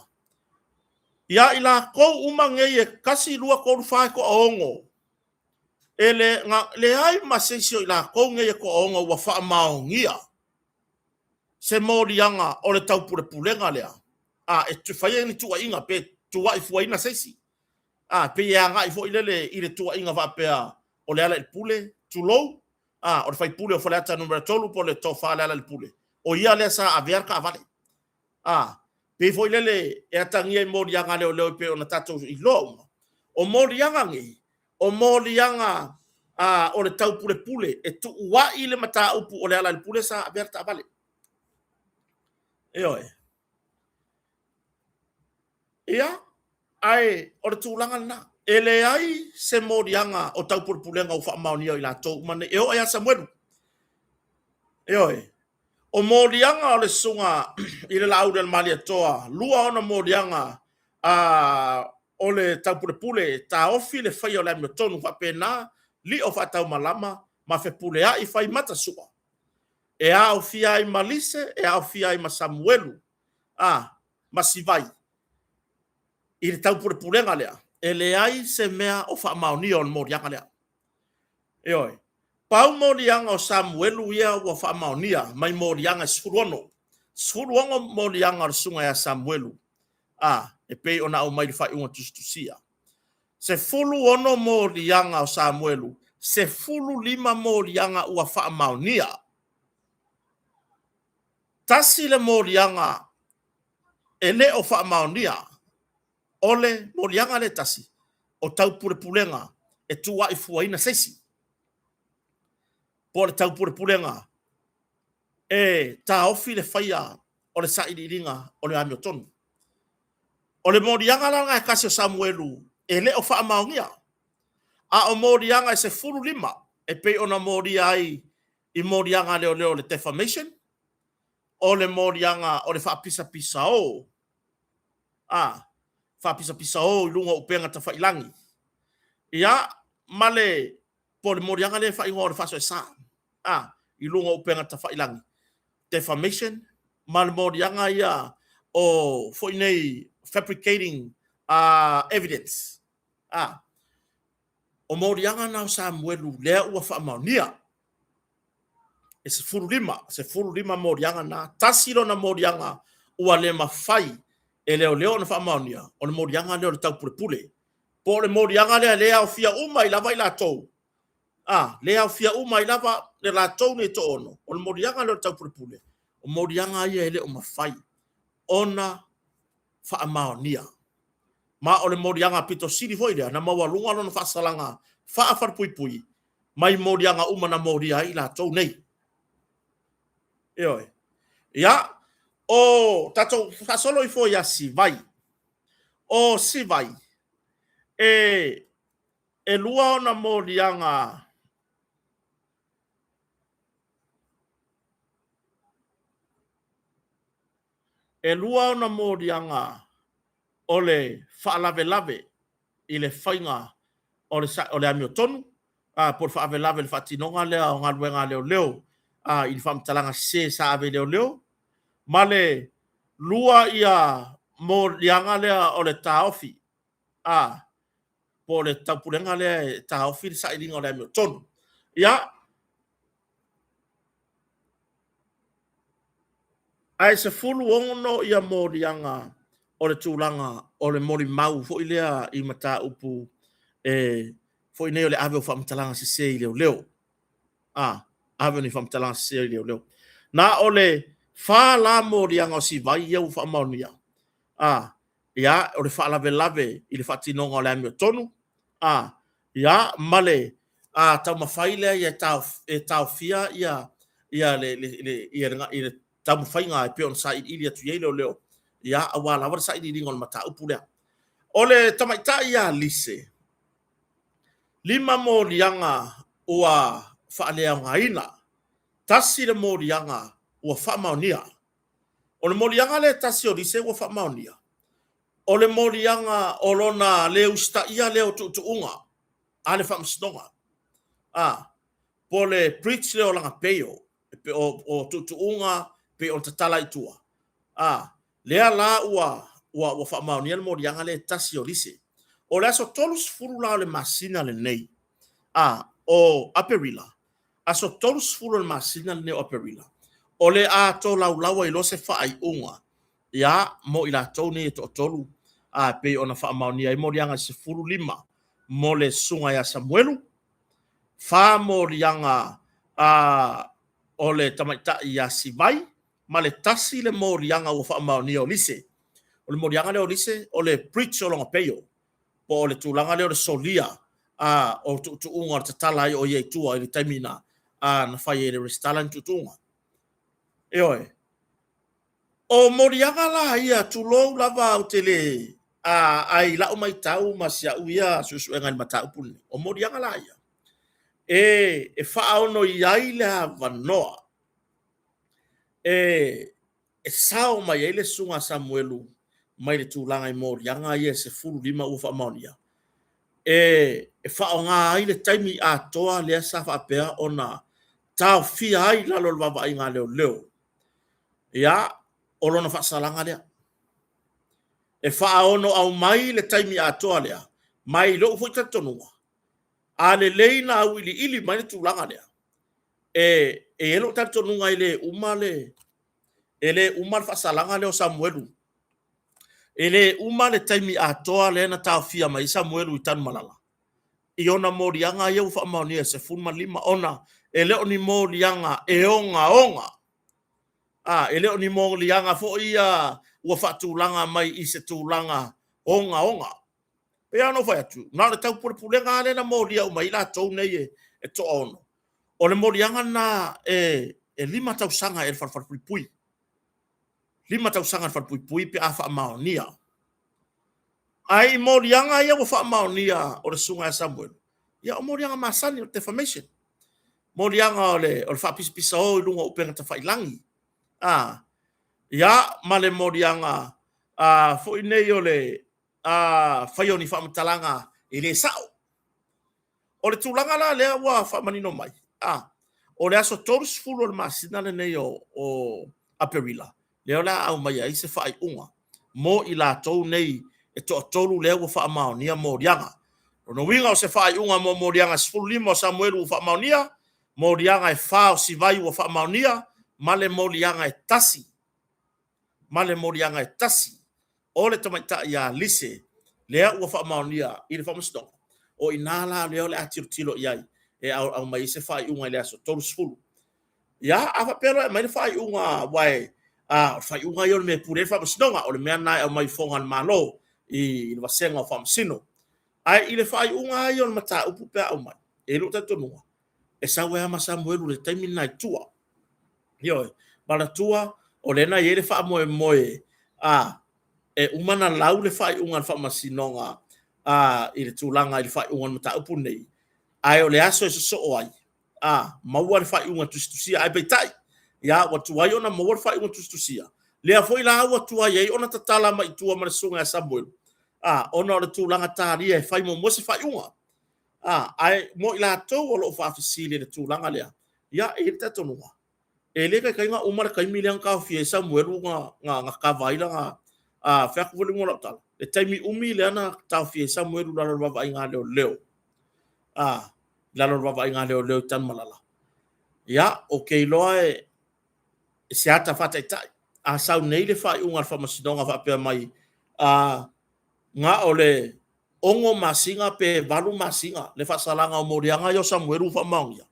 [SPEAKER 1] ia i latou uma nei e 1, 2, 3, 4 e toaono, e le, na, leai ma se isi o i latou nei e toaono ua faamaonia se moliaga o le taupulepulega lea, a, e fai ai ni tuuaiga pe tuuaifuaina se isi. A, pei e agai foi lele i le tuuaiga faapea o Lealailepule, tulou, a, o le faipule o Faleata Nu.3 po o le Tofa Lealailepule, o ia lea sa avea le taavale. A, pei foi lele e atagia i moliaga a leoleo e pei ona tatou iloa uma. O moliaga nei, o moliaga a, o le taupulepule e tuuai le mataupu o Lealailepule sa avea le taavale. Ioe. Ia, ae o le tulaga lena. E leai se moliaga o taupulepulega ua faamaonia o i latou uma nei, e oo ia Samuelu. Ioe. O moliaga o le susuga i le Laaulialemalietoa, lua ona moliaga a, o le taupulepule e taofi le faia o le amiotonu faapena, lio faataumalama ma fepuleai fai matasua, e aofia ai ma Lise, e aofia ai ma Samuelu, a, ma Sivai, i le taupulepulega lea, e leai se mea o faamaonia o le moliaga lea. Ioe. Pau moliaga o Samuelu ia ua faamaonia mai moliaga e 16. 16 moliaga o le susuga ia Samuelu, a, e pei ona aumai i le faaiuga tusitusia. 16 moliaga o Samuelu, 15 moliaga ua faamaonia. Tasi le moliaga e le o faamaonia, o le moliaga lea e tasi, o taupulepulega e tuuaifuaina se isi, po o le taupulepulega e taofi le faia o le sailiiliga o le amiotonu. O le moliaga la lena e tasi o Samuelu e le o faamaonia, a o moliaga e 15 e pei ona molia ai i moliaga a leoleo o le defamation, o le moliaga o le faapisapisao, a, faapisapisao i luga o upega tafailagi, ia, ma le, po o le moliaga lea e faaigoa o le faasoesa, a, i luga o upega tafailagi, defamation, ma le moliaga ia o foi nei fabricating evidence. A. O moliaga na o Samuelu lea ua faamaonia. E 15, 15 moliaga na. Tasi lona moliaga ua le mafai e leoleo ona faamaonia, o le moliaga lea o le taupulepule. Po o le moliaga lea lea e aofia uma ai lava i latou, a, lea e aofia uma ai lava le latou nei toaono, o le moliaga lea o le taupulepule, o moliaga ia e le o mafai ona faamaonia. Ma o le moliaga pito sili foi lea na maualuga lona faasalaga faa-falepuipui mai moliaga uma na molia ai i latou nei. Ioe. Ia, o tatou faasolo ifo ia Sivai. O Sivai, e lua ona moliaga e lua ona moliaga o le faalavelave i le faiga o le, o le amiotonu, a, po o le faavelave i le faatinoga lea o galuega a leoleo a, i le faamatalaga sese sa ave i leoleo, ma le lua ia moliaga lea o le taofi, a, po o le taupulega lea e taofi le sailiga o le amiotonu. Ia, ae 16 ia moliaga o le tulaga o le molimau foi lea i mataupu e foi nei o le ave o faamatalaga sese i leoleo. A, ave o ni faamatalaga sese i leoleo. Na o le fa la moliaga o Sivai ia ua faamaonia. A, ia, o le faalavelave i le faatinoga o le amiotonu, a, ia, ma le a, taumafai lea ia e taofia ia, ia le, le, le, ia le, ia le taumafaiga e pei ona sailiili atu i ai leoleo, ia, aua lava le sailiiliga o le mataupu lea. O le tamaitai ia Lise, lima moliaga ua faaleaogaina, tasi le moliaga ua faamaonia. O le moliaga lea e tasi o Lise ua faamaonia, o le moliaga o lona le usitaia lea o tuutuuga a le faamasinoga, a, po o le breach lea o lana bail, o, o tuutuuga pei ona tatala i tua, a, lea la ua, ua, ua faamaonia le moliaga lea e tasi o Lise. O le aso 30 la o le masina lenei, a, o Aperila, aso 30 o le masina lenei o Aperila, o le a tolaulau ai loa se faaiuga ia mo i latou nei e toatolu, a pei ona faamaonia ai moliaga e 15 mo le susuga ia Samuelu, fa moliaga a o le tamaitai ia Sivai, ma le tasi le moliaga ua faamaonia o Lise. O le moliaga lea o Lise, o le breach o lona bail, po o le tulaga lea o le solia a o tuutuuga o le tatala ai o ia i tua i le taimi na a na fai ai e le resitala ni tuutuuga. Ioe. O moliaga la ia, tulou lava ou te le a, ae i lau matau ma si au ia suesuega i le mataupu lenei, o moliaga la ia e, e faaono i ai le avanoa e, e sao mai ai le Susuga a Samuelu mai le tulaga i moliaga ia e 15 ua faamaonia, e, e faaaoga ai le taimi atoa lea sa faapea ona taofia ai i lalo o le vaavaaiga a leoleo. Ia, o lona faasalaga lea. E faaono aumai le taimi atoa lea, mai lou foi talitonuga, a lelei na auiliili mai le tulaga lea, e, e i ai lou talitonuga e le uma le, e le uma le faasalaga lea o Samuelu. E le uma le taimi atoa lea na taofia mai ai Samuelu i Tanumalala i ona moliaga ia ua faamaonia e 15 ona e le o ni moliaga e ogaoga. A, e le o ni moliaga foi ia ua faatulaga mai i se tulaga ogaoga. Pei lava ona ou fai atu, na o le taupulepulega lava lea na molia uma ai latou nei e, e toaono. O le moliaga lena e, e lima tausaga e le falepuipui. Lima tausaga le falepuipui pe a faamaonia. Ae i moliaga ia ua faamaonia o le susuga ia Samuelu, ia o moliaga masani o le defamation. Moliaga o le, o le faapisapisao i luga o upega tafailagi. A, ia, ma le moliaga a, foi nei o le a, faia o ni faamatalaga e le sao. O le tulaga la lea ua faamanino mai, a, o le aso 30 o le masina lenei o, o Aperila, lea o le a aumaia ai se faaiuga mo i latou nei e toatolu lea ua faamaonia moliaga. Lona uiga o se faaiuga mo moliaga e 15 o Samuelu ua faamaonia, moliaga e fa o Sivai ua faamaonia, ma le moliaga e tasi, ma le moliaga e tasi o le tamaitai ia Lise, lea ua faamaonia i le faamasinoga. O i ina la lea o le a tilotilo i ai e aumai ai se faaiuga i le aso 30. Ia, a faapea loa e aumai le faaiuga, aua o le faaiuga ia o le mea e pule ai le faamasinoga, o le mea lena e aumai i fofoga o le Malo i le vasega o faamasino. Ae i le faaiuga lava ia o le mataupu pe a aumai, e i ai lou talitonuga, e sau ai lava ma Samuelu i le taimi lena i tua. Ioe, manatua o lea na i ai le faamoemoe e uma ona lau le faaiuga a le faamasinoga i le tulaga i le faaiuga o le mataupu lenei, ae o le aso e sosoo ai, maua le faaiuga tusitusia. Ae peitai, ia ua tuai ona maua le faaiuga tusitusia, lea foi la ua tuai ai ona tatala mai i tua ma le susuga ia Samuelu, ona o le tulaga talia e fai muamua se faaiuga. Ae mo i latou o lo o faafesili i le tulaga lea, ia e i ai le talitonuga, e le taitai ona uma le taimi lea na taofia ai Samuelu na kava ai lana... fai atu foi le uiga o lau tala, le taimi umi lea na taofia ai Samuelu i lalo o le vaavaaiga a leoleo, i lalo o le vaavaaiga a leoleo i Tanumalala, ia, ou te iloa e se ata faataitai. A sau nei le faaiuga a le faamasinoga faapea mai, na o le 6 masina pe 8 masina le faasalaga o moliaga ia o Samuelu ua faamaonia,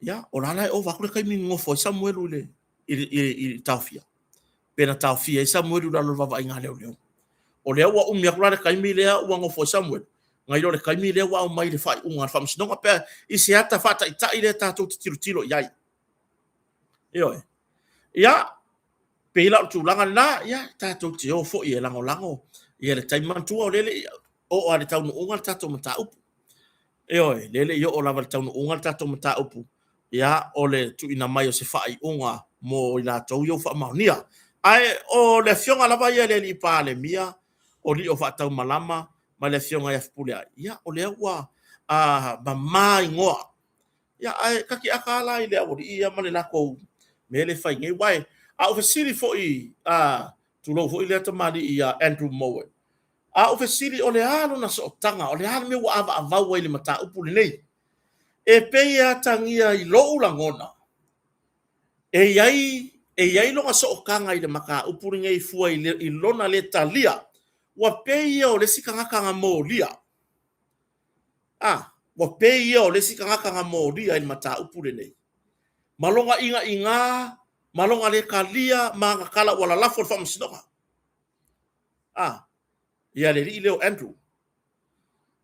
[SPEAKER 1] ia, o la e la e ova atu le taimi na nofo ai Samuelu i le taofia, pe na taofia ai Samuelu i lalo o le vaavaaiga a leoleo. O lea ua umi atu la le taimi lea ua nofo ai Samuelu, nai lo le taimi lea ua aumai i le faaiuga a le faamasinoga. Pe i se ata faataitai lea tatou te tilotilo i ai. Ioe. Ia, pei la o le tulaga lena, ia, tatou te o foi e lagolago ia le taimi. Manatua o lea e le i oo lava i le taunuuga le tatou mataupu. Ioe, lea e le i oo lava i le taunuuga le tatou mataupu, ia, o le tuuina mai o se faaiuga mo i latou ia ua faamaonia. Ae o le afioga lava ia i le Palemia, o lio faataumalama ma le afioga ia Fepuleai, ia o lea ua mama igoa. Ia ae ta te ata lava la i le aualii ia ma le latou mea lea e fai nei. Aua a ou fesili foi, tulou foi lea tamalii ia Andrew Mowat, a ou fesili o le a lona sootaga, o le a le mea ua avaavau ai i le mataupu lenei? E pei e atagia i lou lagona, e i ai, e i ai lona sootaga i le mataupu lenei fua i lona le talia. Ua pei ia o le isi tagata na molia. Ua pei ia o le isi tagata na molia i le mataupu lenei. Ma lona igaigā, ma lona le talia ma ana tala ua lalafo i le faamasinoga. Ia le alii lea o Andrew.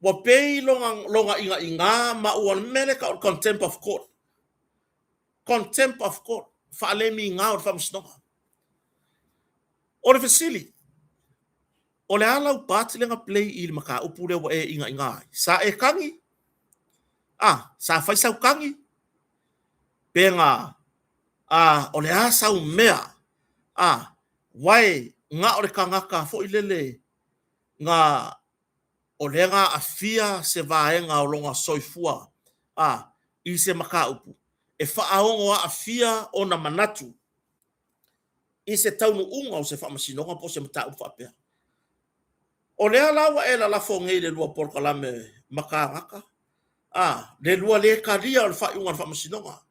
[SPEAKER 1] Ua pei lona igaigā ma ua mea lea e tau o le contempt of court. Contempt of court, faalemigao i le faamasinoga. O le fesili, o le a lau part lea na play i le mataupu lea ua e igaigā ai? Sa e tagi? Sa fai sau tagi? Pe na, o le a sau mea? Why na o le tagata foi lele na o lea na aafia se vaega o lona soifua i se mataupu e faaono aafia ona manatu i se taunuuga o se faamasinoga po o se mataupu faapea. O lea la ua e lalafo nei i le lua polokalame matagata, le lua le talia o le faaiuga a le faamasinoga,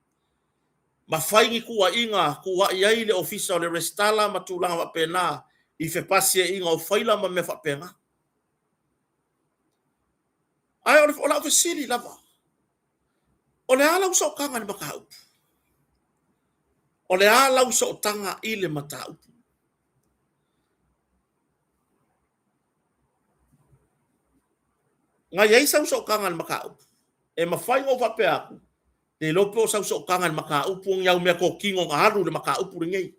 [SPEAKER 1] ma fai ni tuuaiga, tuuai ai le ofisa o le resitala ma tulaga faapena i fepasiaiga o faila ma mea faapena. Ae o lau fesili lava, o le a lau sootaga i le mataupu? O le a lau sootaga i le mataupu? Na i ai sau sootaga i le mataupu? E mafai ona ou faapea atu, le iloa po o sau sootaga i le mataupu o ni au meatotino na alu i le mataupu lenei,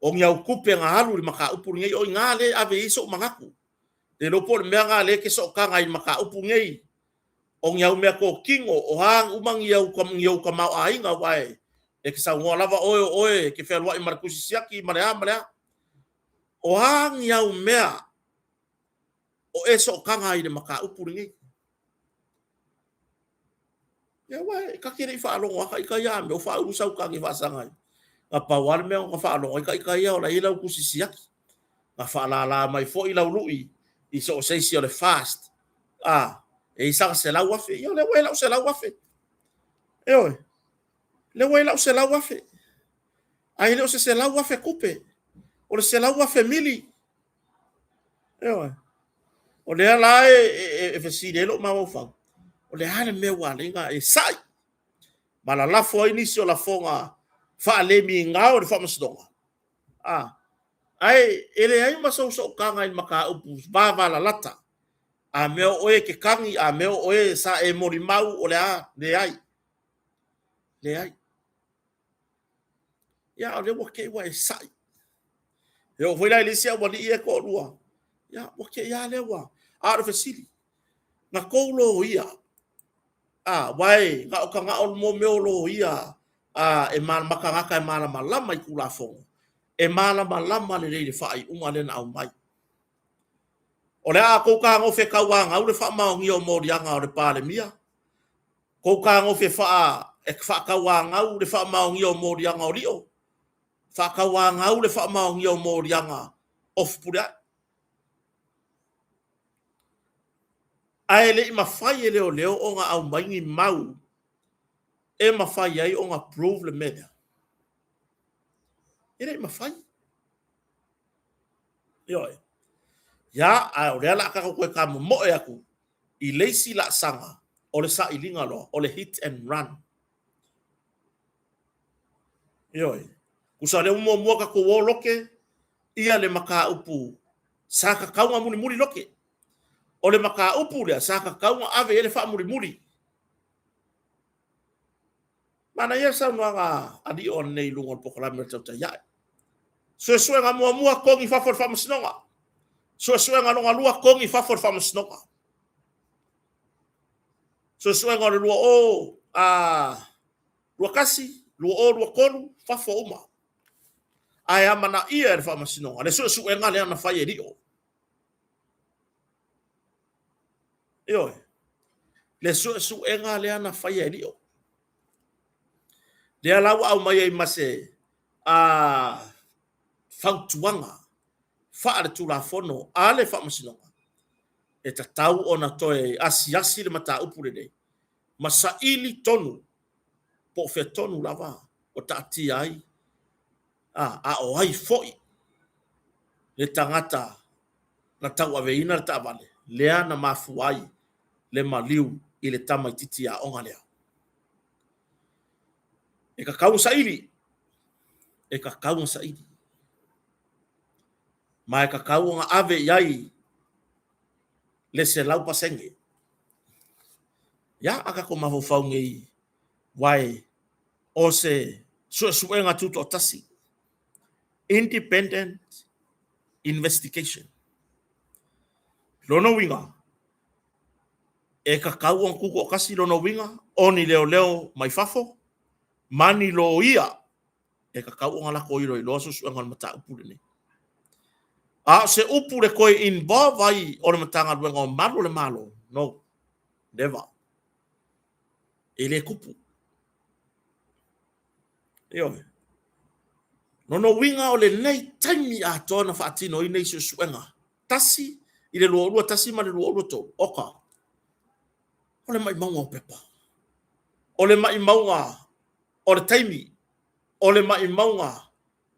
[SPEAKER 1] o ni au tupe na alu i le mataupu lenei, o i ina lea e ave i ai sou manatu. Le iloa po o le mea lena o lea e te sootaga ai i le mataupu lenei, o ni au meatotino, o a uma ni au tamaoaiga, aua e te saunoa lava oe o oe e te fealuai ma le tusi siaki ma le a ma le a. O a ni au mea o e sootaga ai i le mataupu lenei? Ia aua ta te le i faalogo lava ita ia a mea o faaulu sau tagi faasaga ai. Na pau lava le mea na faalogo ai ita ia o la e i ai lau tusi siaki. Na faalala mai foi lau lui i so o se isi o le FAST. A, e i sana 100,000. Ia, o lea ua i lau 100,000. Ioe, lea ua i lau 100,000. Ae le o se 100,000 tupe, o le 100,000 mili. Ioe. O lea la e fesili ai lou mafaufau, o le a le mea ua ala ai ona e sa'i ma lalafo ai nisi o lafoga faalemigao i le Faamasinoga? A, ae e leai ma sou sootaga i le mataupu vavalalata. A mea o oe e te tagi, a mea o oe sa e molimau, o le a? Leai. Leai. Ia, a o lea ua te i ua e sa'i. E oo foi la i le isi aualii ia e toalua, ia, ua te i lava lea ua... A o le fesili, na tou loia, a, aua na o mea o loia e tagata e malamalama i Tulafono, e malamalama lelei i le faaiuga lea na aumai. O le a tou fetagofi e tauanau le faamaonia o moliaga o le Palemia, tou fetagofi e faatauanau le faamaonia o moliaga o Lio, faatauanau le faamaonia o moliaga o Fepuleai. Ae le i mafai e leoleo ona aumai ni mau e mafai ai ona prove le mea lea. E le i mafai. Ioe. Ia, ae o lea o le a tatou toe tamomoe atu i le isi laasaga o le sailiga loa, o le hit and run. Ioe. Tusa o lea ua muamua tatou o lote ia le mataupu sa tatau ona mulimuli lote. O le mataupu lea sa tatau ona ave i ai le faamulimuli. Manaia le saunoaga a Lio ananei i luga o le polokalame o le Tautai Ae. Suesuega muamua, togi i fafo e le Faamasinoga. Suesuega lona lua, togi i fafo e le Faamasinoga. Suesuega o le 2021, 2023, fafo uma. Ae amanaia e le Faamasinoga le suesuega lea na fai e Lio. Ioe, le suesuega lea na faia e Lio. Lea la ua aumai ai ma se fautuaga faale-Tulafono a le Faamasinoga, e tatau ona toe asiasi le mataupu lenei ma saili tonu po o fea tonu lava o taatia ai, a o ai foi le tagata na tauaveina le taavale lea na mafua ai le maliu i le tamaitiiti aoga lea. E tatau ona saili, e tatau ona saili. Ma e tatau ona ave i ai le 100%. Ia, a tatou mafaufau nei, why o se suesuega tutoatasi, independent investigation. Lona uiga, e tatau ona tutoatasi lona uiga, o ni leoleo mai fafo ma ni loia e tatau ona latou iloiloa suesuega o le mataupu lenei. A o se upu le toe involve ai o le Matagaluega o Malu o le Malo, no, never. E le tupu. Ioe. Lona uiga o lenei taimi atoa na faatino ai nei suesuega, tasi i le 2021 ma le 2023, oka, o le maumauga o pepa, o le maumauga o le taimi, o le maumauga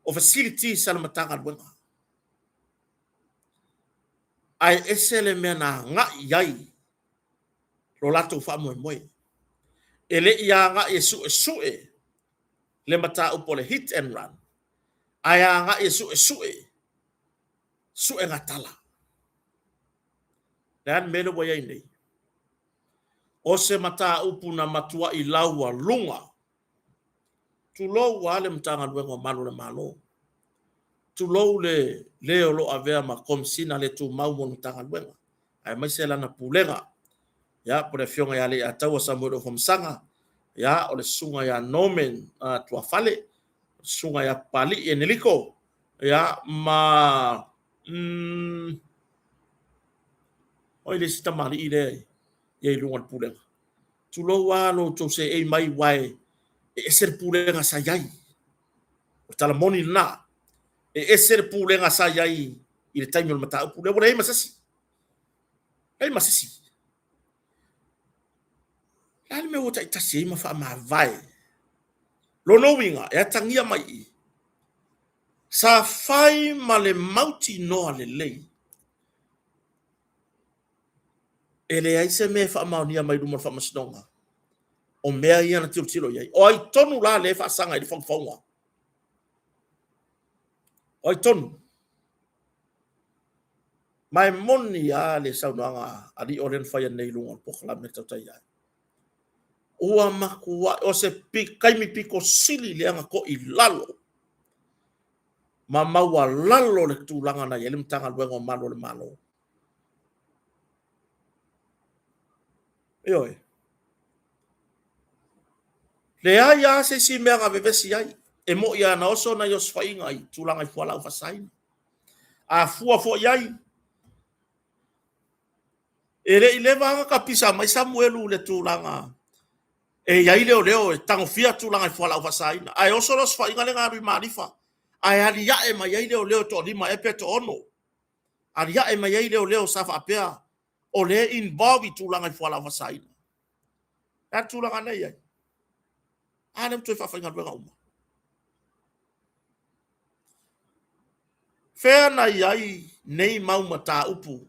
[SPEAKER 1] o facilities a le Matagaluega. Ae ese le mea na agai i ai lo latou faamoemoe. E le i agai e suesue le mataupu o le hit and run, ae agai e suesue suegatala. Le a le mea lea ua i ai nei? O se mataupu na matuai laualuga. Tulou lava le Matagaluega o Malu o le Malo. Tulou le le o lo o avea ma Komesina le tumau mo le Matagaluega, aemaise lana pulega. Ia, po o le afioga ia Leiataua Samuelu Afamasaga, ia, o le susuga ia Norman Tuafale, o le susuga ia Papalii Eneliko, ia, ma oi le isi tamalii lea i luga o le pulega. Tulou lava lo outou seei mai, aua e ese le pulega sa i ai. O le tala moni lena. E ese le pulega sa i ai i le taimi o le mataupu lea, ua leai ma se isi. Leai ma se isi. Le a le mea ua taitasi ai ma faamavae? Lona uiga, e atagia mai i i, sa fai ma le mautinoa lelei, e leai se mea e faamaonia mai luma o le faamasinoga o mea ia na tilotilo i ai. O ai tonu la lea e faasaga i le faufauga? O ai tonu? Ma e moni lava le saunoaga a Lio lea na fai nei i luga o le polokalame le Tautai Ae. Ua matuai, o se taimi pito sili lea na toilalo ma maualalo le tulaga na i ai le Matagaluega o Malu o le Malo. Ioe. Leai lava se isi mea na vevesi ai. E moni lava na oso nai osofaiga i tulaga i fualaau faasaina. A fua foi i ai, e le i leva lava ona tapisa mai Samuelu i le tulaga e i ai leoleo e tagofia tulaga i fualaau faasaina, ae oso le osofaiga lea na alu i Malifa, ae aliae mai ai leoleo e toalima ea pe toaono. Aliae mai ai leoleo sa faapea o lea e involve i tulaga i fualaau faasaina. O le a le tulaga lea e i ai? A lea ua toe faafaigaluega uma. Fea na i ai nei mau mataupu?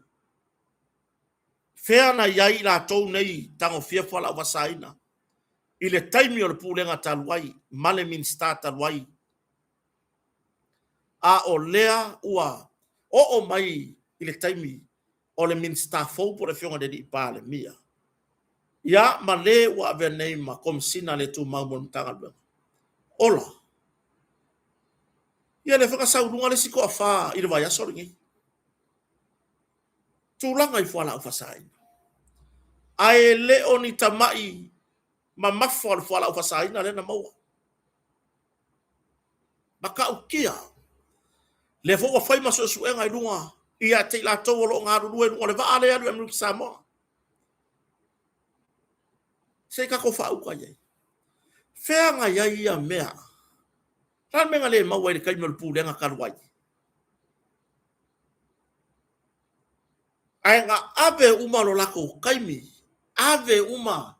[SPEAKER 1] Fea na i ai i latou nei tagofia fualaau faasaina i le taimi o le Pulega talu ai ma le Minisita talu ai? A o lea ua oo mai i le taimi o le Minisita fou po o le Afioga i le alii Palemia, ia ma le ua avea nei ma Komesina le Tumau mo le Matagaluega. Ola! Ia lea foi na sau i luga le isi toafa i le vaiaso lenei. Tulaga i fualaau faasaina. Ae le o ni tamai mamafa o le fualaau faasaina lea na maua. Matautia. Lea foi ua fai ma suesuega i luga ia te i latou o lo o galulue i luga o le vaa lea e alu i Amerika Samoa. Se i tatou faauta i ai. Fea na i ai ia mea? O le a le mea na le maua ai i le taimi o le Pulega talu ai? Ae na ave uma lo latou taimi, ave uma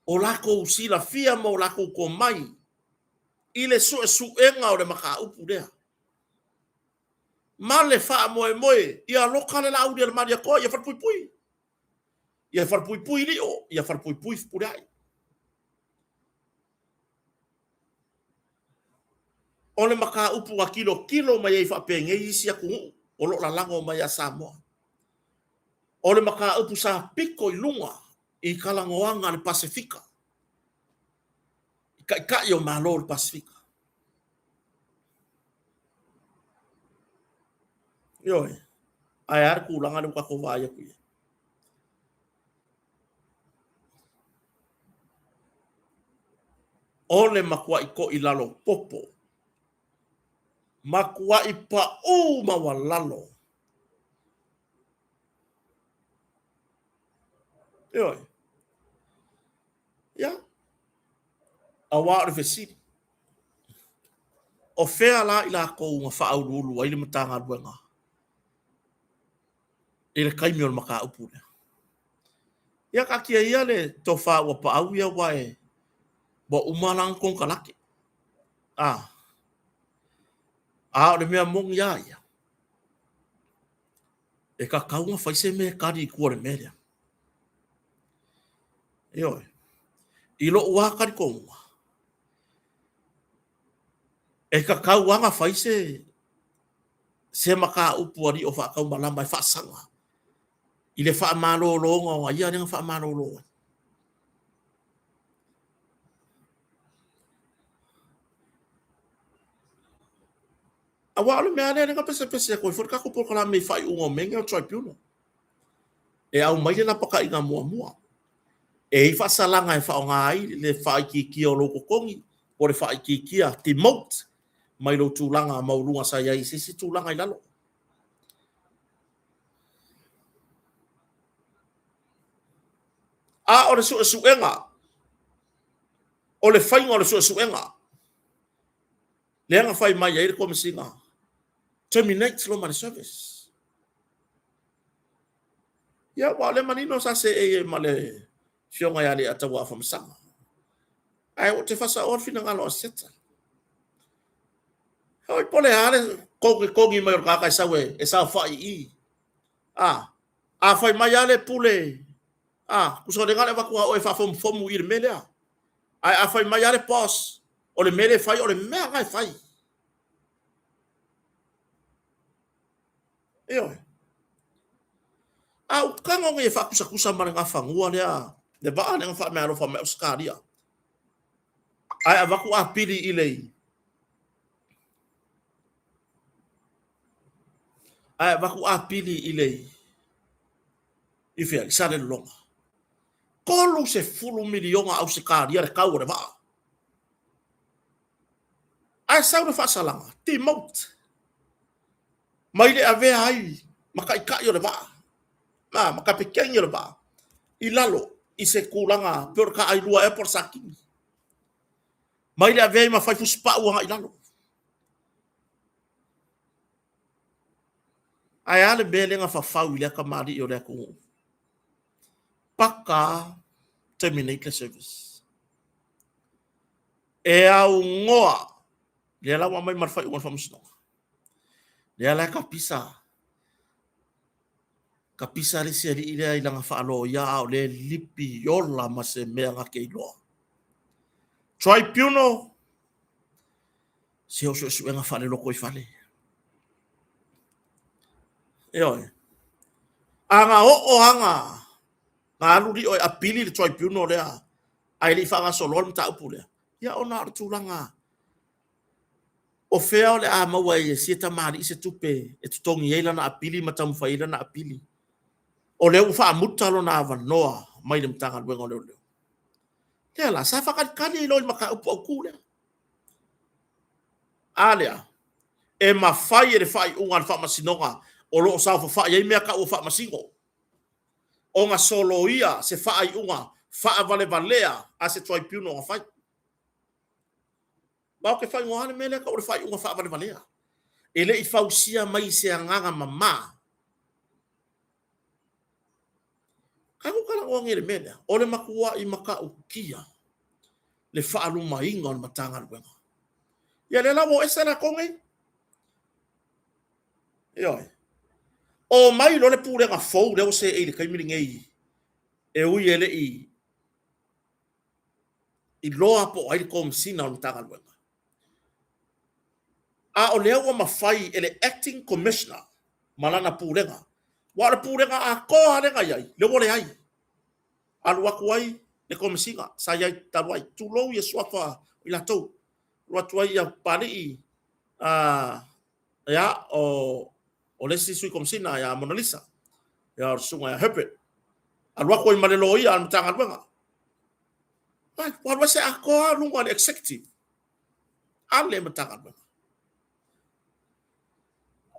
[SPEAKER 1] o latou silafia ma o latou tomai i le suesuega o le mataupu lea. Ma le faamoemoe ia loka le laauli a le Malietoa, ia falepuipui. Ia falepuipui Lio, ia falepuipui Fepuleai. O le mataupu na tilotilo mai ai faapenei isi atunuu o lo o lalago mai ia Samoa. O le mataupu sa pito i luga i talanoaga a le Pasefika, i taitai o Malo o le Pasefika. Ioe, ae a le tulaga lea ua tatou vaai atu i ai? O le matuai toilalo popo, matuai paū maualalo. Ioe. Ia, aua o le fesili, o fea la i latou na faauluulu ai le Matagaluega i le taimi o le mataupu lea? Ia taatia ia le tofa ua paau ia aua e ua uma lana konekarate. A, a o le mea moni lava ia, e tatau ona fai se mea e tali i tua o le mea lea. Ioe. I lou lava talitonuga, e tatau lava ona fai se se mataupu a alii o faataumalama e faasaga i le faamalologa o ia lea na faamalolo ai. Aua o le mea lea na pesepese atu ai foi le tatou polokalame i faaiuga o mea nei o le tribunal. E aumai le lapataiga muamua. E i ai faasalaga e faaaoga ai le faaitiitia o lou totogi po o le faaitiitia, demote, mai lou tulaga maualuga sa i ai i se isi tulaga i lalo. A o le suesuega, o le faiga o le suesuega, lea na fai mai ai le Komesina, terminate loa ma le service. Ia, aua o lea e manino sa seei ai ma le Afioga ia Leiataua Afamasaga. Ae ou te faasaoa le finagalo o Aseta. Oi, po o le a le togitogi mai o le tagata e sau e saofai i i. A, a fai mai lava le pule, a, tusa o lena le avatu a oe e faafomufomu i le mea lea. Ae a fai mai lava le boss, o le mea lea e fai, o le mea lena e fai. Ioe. A ou tago nei e faatusatusa ma le Nafanua lea, le vaa lea na faameaalofa mai Ausetalia, ae avatu apili i le ae avatu apili i le i fea i Salelologa. 30 miliona Ausetalia le tau o le vaa. Ae sau le faasalaga, demote. Mai le avea ai ma taitai o le vaa, ma kapeteni o le vaa, i lalo i se tulaga pei o le taailua ea po o le Satini. Mai le avea ai ma fai fusipau agai i lalo. Ae a le mea lea na fafau i lea tamalii o le atunuu? Paka terminate le service. E aunoa, lea la ua aumai ma le faaiuga o le faamasinoga. Lea la e tapisa, tapisa le isi alii lea i lana faaloia a o lea e lipi ola ma se mea na te iloa. Tribunal, se o suesuega faale-lotoifale. Ioe. A na oo lava na alu lio e apili le tribunal lea, ae le i faagasoloa le mataupu lea, ia ona o le tulaga o fea o le a maua ai e sia tamalii se tupe e totogi ai lana apili ma taumafai ai lana apili. O lea ua faamuta lona avanoa mai le Matagaluega o Leoleo. Lea la, sa faatalitali ai loa i le mataupu autu lea. A lea, e mafai e le faaiuga a le Faamasinoga o lo o saofafai ai mea tau o Faamasino ona soloia se faaiuga faavalevalea a se Tribunal na fai. Ma ou te faaigoa le mea lea tau o le faaiuga faavalevalea. E le i fausia mai i se agaga mama. Tatou talanoa nei i le mea lea, o le matuai matautia le faalumaina o le Matagaluega. Ia lea la ua o ese latou nei. Ioe. O mai loa le pulega fou lea ua seei i le taimi lenei, e ui e le i iloa po o ai le Komesina o le Matagaluega. A o lea ua mafai e le Acting Commissioner ma lana pulega, aua o le pulega atoa lava lea na i ai, lea ua leai. Alu atu ai le Komesina sa i ai talu ai, tulou ia suafa o i latou, alu atu ai ia Papalii, ia, o le isi Sui Komesina ia Monalisa, ia o le susuga ia Herbert, alu atu ai ma le loia a le Matagaluega. Ai, ua alu ese atoa lava luga o le executive a le Matagaluega.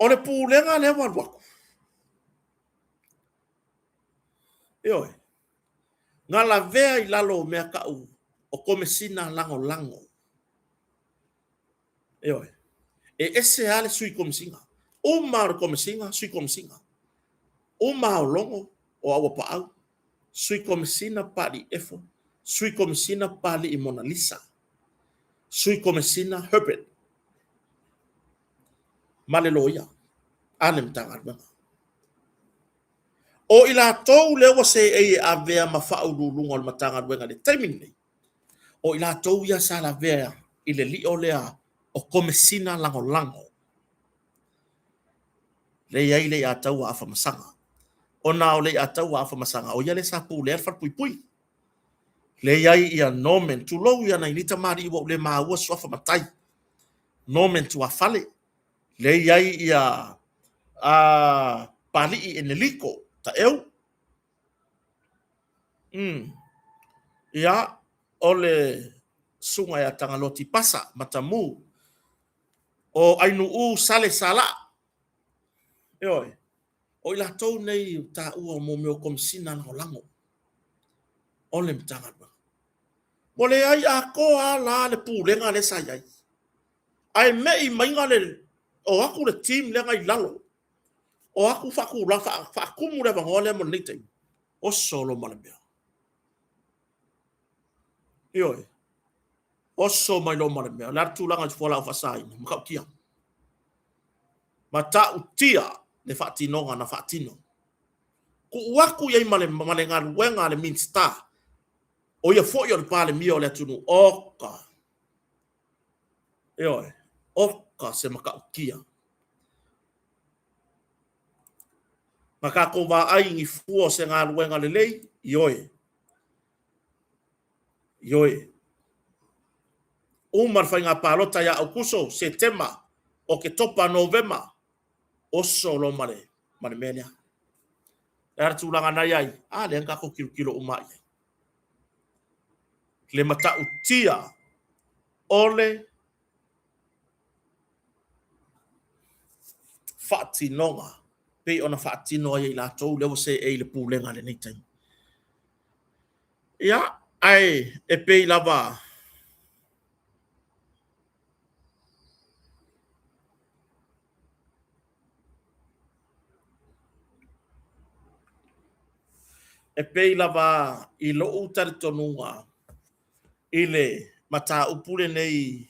[SPEAKER 1] O le pulega lea ua alu atu, ioe, na lavea i lalo o mea tau o Komesina Lagolago. Ioe. E ese lava le Sui Komesina. Uma lava o le Komesina, Sui Komesina. Uma lava o Logo, o Auapaau, Sui Komesina Papalii Efo, Sui Komesina Papalii Monalisa, Sui Komesina Herbert ma le loia a le Matagaluega. O i latou lea ua seei e avea ma faauluuluga o le Matagaluega i le taimi lenei, o i latou ia sa lavea i le lio lea o Komesina Lagolago. Lea e i ai Leiataua Afamasaga. Ona o Leiataua Afamasaga, o ia lea sa pulea le falepuipui. Lea e i ai ia Norman, tulou ia nai nei tamalii ua ou le maua suafa matai, Norman Tuafale, lea e i ai ia Papalii Eneliko Taeu, Ia, o le susuga ia Tagaloa Tipasa Matamu, o Ainuu Sale Salaa, ioe, o i latou nei ua taua mo mea o Komesina Lagolago o le Matagaluega. Ua leai atoa lava la le pulega lea sa i ai. Ae me'i maiga le o atu le team lea na i lalo, o atu faatumu le avanoa lea mo lenei taimi, oso loa ma le mea. Ioe. Oso mai loa ma le mea. O le a le tulaga i fualaau faasaina? Matautia. Matautia le faatinoga na faatino. Tuu atu i ai ma le, ma le galuega a le Minisita, o ia foi o le Palemia o le atunuu. Oka! Ioe, oka se matautia. Na tatou vaai i ni fua o se galuega lelei, ioe. Ioe. Uma le faiga palota ia Aukuso, Setema, Oketopa, Novema, oso loa ma le, ma le mea lea. Le a le tulaga na i ai? A, lea na tatou tilotilo uma i ai. Le matautia o le faatinoga pei ona faatino ai e i latou lea ua seei i le pulega i lenei taimi. Ia, ae e pei lava e pei lava i lou talitonuga i le mataupu lenei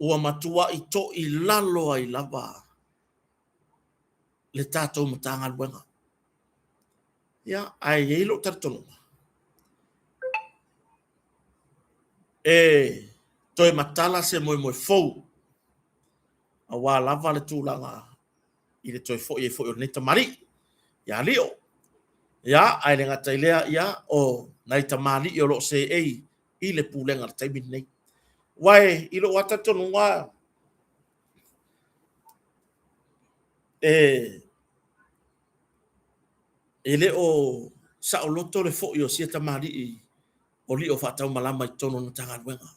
[SPEAKER 1] ua matuai toilalo ai lava le tatou Matagaluega. Ia, ae i ai lou talitonuga, e toe matala se moemoe fou aua lava le tulaga i le toe foi ai foi o lenei tamalii ia Lio. Ia, ae le gata i lea, ia, o nai tamalii o lo o seei i le pulega i le taimi lenei. Aua i lou lava talitonuga, e le o saoloto le foi o sia tamalii o Lio faataumalama i totonu o le Matagaluega.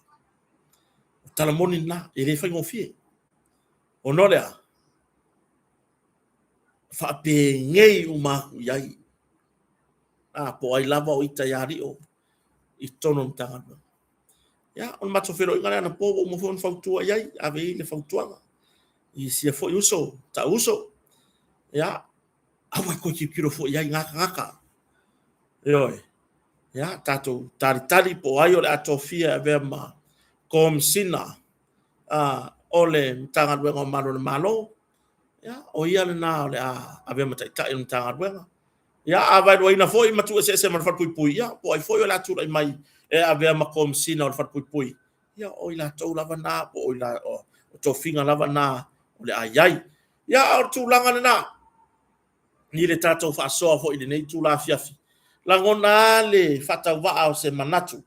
[SPEAKER 1] O tala moni lena, e le faigofie. Ona o le a? Faapenei uma atu i ai, a, po o ai lava o ita ia Lio i totonu o le Matagaluega. Ia, o le matou feiloaiga lea anapo ua uma foi ona fautua i ai, ave i ai le fautuaga i sia foi uso, ta'u uso. Ia, aua e toe tilotilo foi i ai na tagata. Ioe. Ia, tatou talitali po o ai o le a tofia e avea ma Komesina o le Matagaluega o Malu o le Malo, ia, o ia lena o le a avea ma Taitai o le Matagaluega. Ia, a vaeluaina foi ma tuueseese ma le Falepuipui, ia, po o ai foi o le a tulai mai e avea ma Komesina o le Falepuipui, ia, o i latou lava na, po o tofiga lava na o le a i ai. Ia, a o le tulaga lena i le tatou faasoa foi i lenei itula afiafi, lagona lava le faatauvaa o se manatu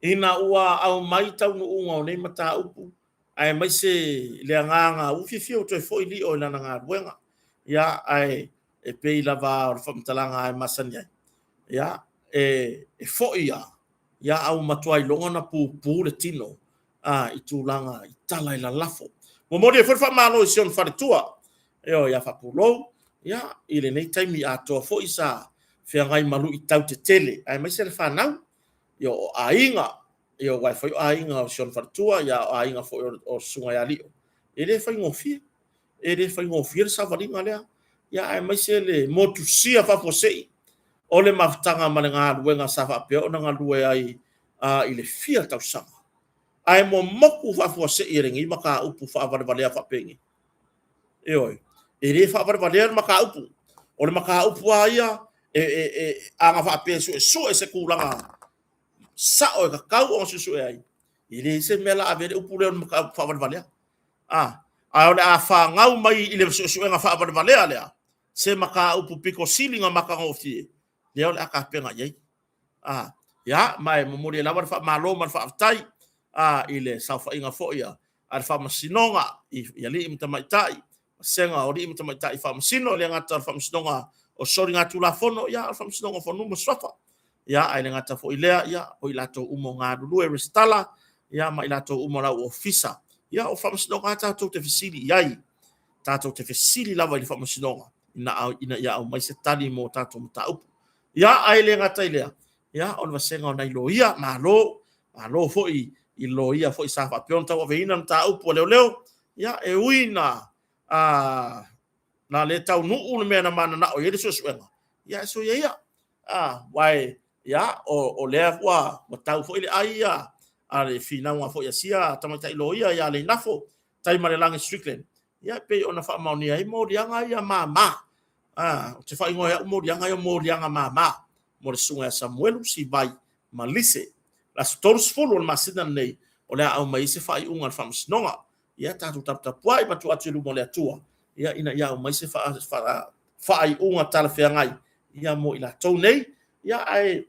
[SPEAKER 1] ina ua aumai taunuuga o nei mataupu, aemaise le agaga ua fiafia ua toe foi Lio i lana galuega. Ia, ae e pei lava o le faamatalaga e masani ai, ia, e foi lava, ia, a ua matua iloga ona pupu le tino a, i tulaga i tala e lalafo. Momoli ai foi le faamalo i si ona faletua, ioe, ia Faapulou, ia, i lenei taimi atoa foi sa feagai ma luitau tetele, aemaise le fanau, ia, o aiga, ia, aua e fai o aiga o si ona faletua, ia, o aiga foi o Susuga ia Lio, e le faigofie, e le faigofie le savaliga lea, ia, aemaise le motusia faafuasei o le mafutaga ma le galuega sa faapea ona galue ai i le fia tausaga. Ae momoku faafuasei e lenei mataupu faavalevalea faapenei. Ioe, e le faavalevalea le mataupu. O le mataupu lava ia, a na faapea e suesue se tulaga sao e tatau ona suesue ai, e leai se mea la ave ai le upu lea o le mataupu faavalevalea. A, ae o le a fanau mai i le suesuega faavalevalea lea se mataupu pito sili ona matagofie, lea o le a tapena i ai. A, ia, ma e momoli ai lava le faamalo ma le faafetai a, i le saofaiga foi a le Faamasinoga i alii ma tamaitai, vasega o alii ma tamaitai faamasino, e le gata o le Faamasinoga o Soligatulafono, ia, a o le Faamasinoga o Fanua ma Suafa. Ia, ae le gata foi i lea, ia, o i latou uma o galulue resitala, ia, ma i latou uma o le au ofisa. Ia, o Faamasinoga lava tatou te fesili i ai, tatou te fesili lava i le Faamasinoga ina ia aumai se tali mo tatou mataupu. Ia, ae le gata i lea, ia, o le vasega o nai loia, malo, malo foi i loia foi sa faapea ona tauaveina le mataupu a leoleo, ia, e ui ina na le taunuu le mea na mananao i ai le suesuega, ia, e soia ia, aua e Ia, o, o lea ua, ua tau foi le ai a, a le finauga foi a sia tamaitai loia ia Leinafo, Taimalelagi Strickland. Ia, e pei ona faamaonia ai moliaga ia mama. Ah, ou te faaigoa e au moliaga ia o moliaga mama mo le susuga ia Samuelu Sivai ma Lise. Le aso 30 o le masina lenei, o le a aumai ai se faaiuga a le Faamasinoga. Ia, tatou taputapuai ma tuu atu i luma o le Atua, ia, ina ia aumai se faaiuga talafeagai, ia, mo i latou nei. Ia, ae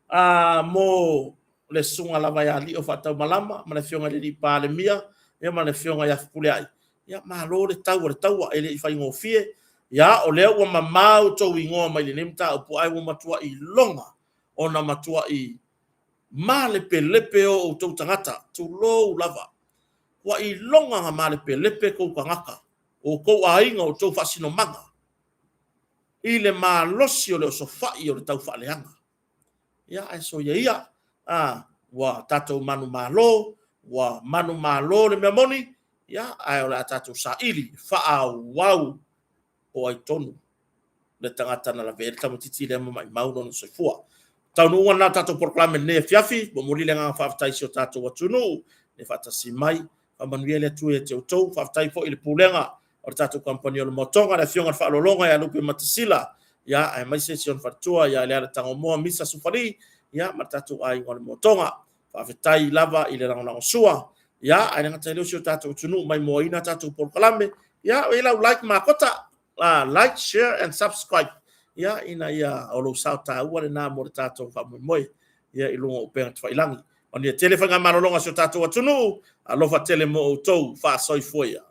[SPEAKER 1] a, mo le susuga lava ia Lio Faataumalama ma le afioga i le alii Palemia, ia, ma le afioga ia Fepuleai, ia, malo le tau a le taua, e le i faigofie. Ia, o lea ua mamao outou igoa mai lenei mataupu, ae ua matuai iloga ona matuai malepelepe o outou tagata, tulou lava. Ua iloga na malepelepe tou tagata, o outou aiga, o outou faasinomaga, i le malosi o le osofai o le taufaaleaga. Ia, ae soia ia, a, ua tatou manumalo, ua manumalo le mea moni, ia, ae o le a tatou saili faaauau po o ai tonu le tagata na lavea ai le tamaitiiti lea ma maimau lona soifua. Taunuuga lena o tatou polokalame i lenei afiafi, momoli le agaga faafetai i si o tatou atunuu le faatasi mai. Faamanuia le Atua ia te outou. Faafetai foi i le pulega o le tatou kamupani o le Motoga, le afioga i le Faaaloaloga ia Lupe Matasila, ia, aemaise si ona faletua ia Leala Tagomoa Misa Sufali, ia, ma le tatou aiga o le Motoga. Faafetai lava i le lagolagosua, ia, ae le gata i lea o si o tatou atunuu maimoaina tatou polokalame. Ia, o i lau like makota, like, share and subscribe, ia, ina ia o lou sao taua lena mo le tatou faamoemoe, ia, i luga o upega tafailagi. Manuia tele faigamalologa a si o tatou atunuu, alofa tele mo outou, faasoifua ia.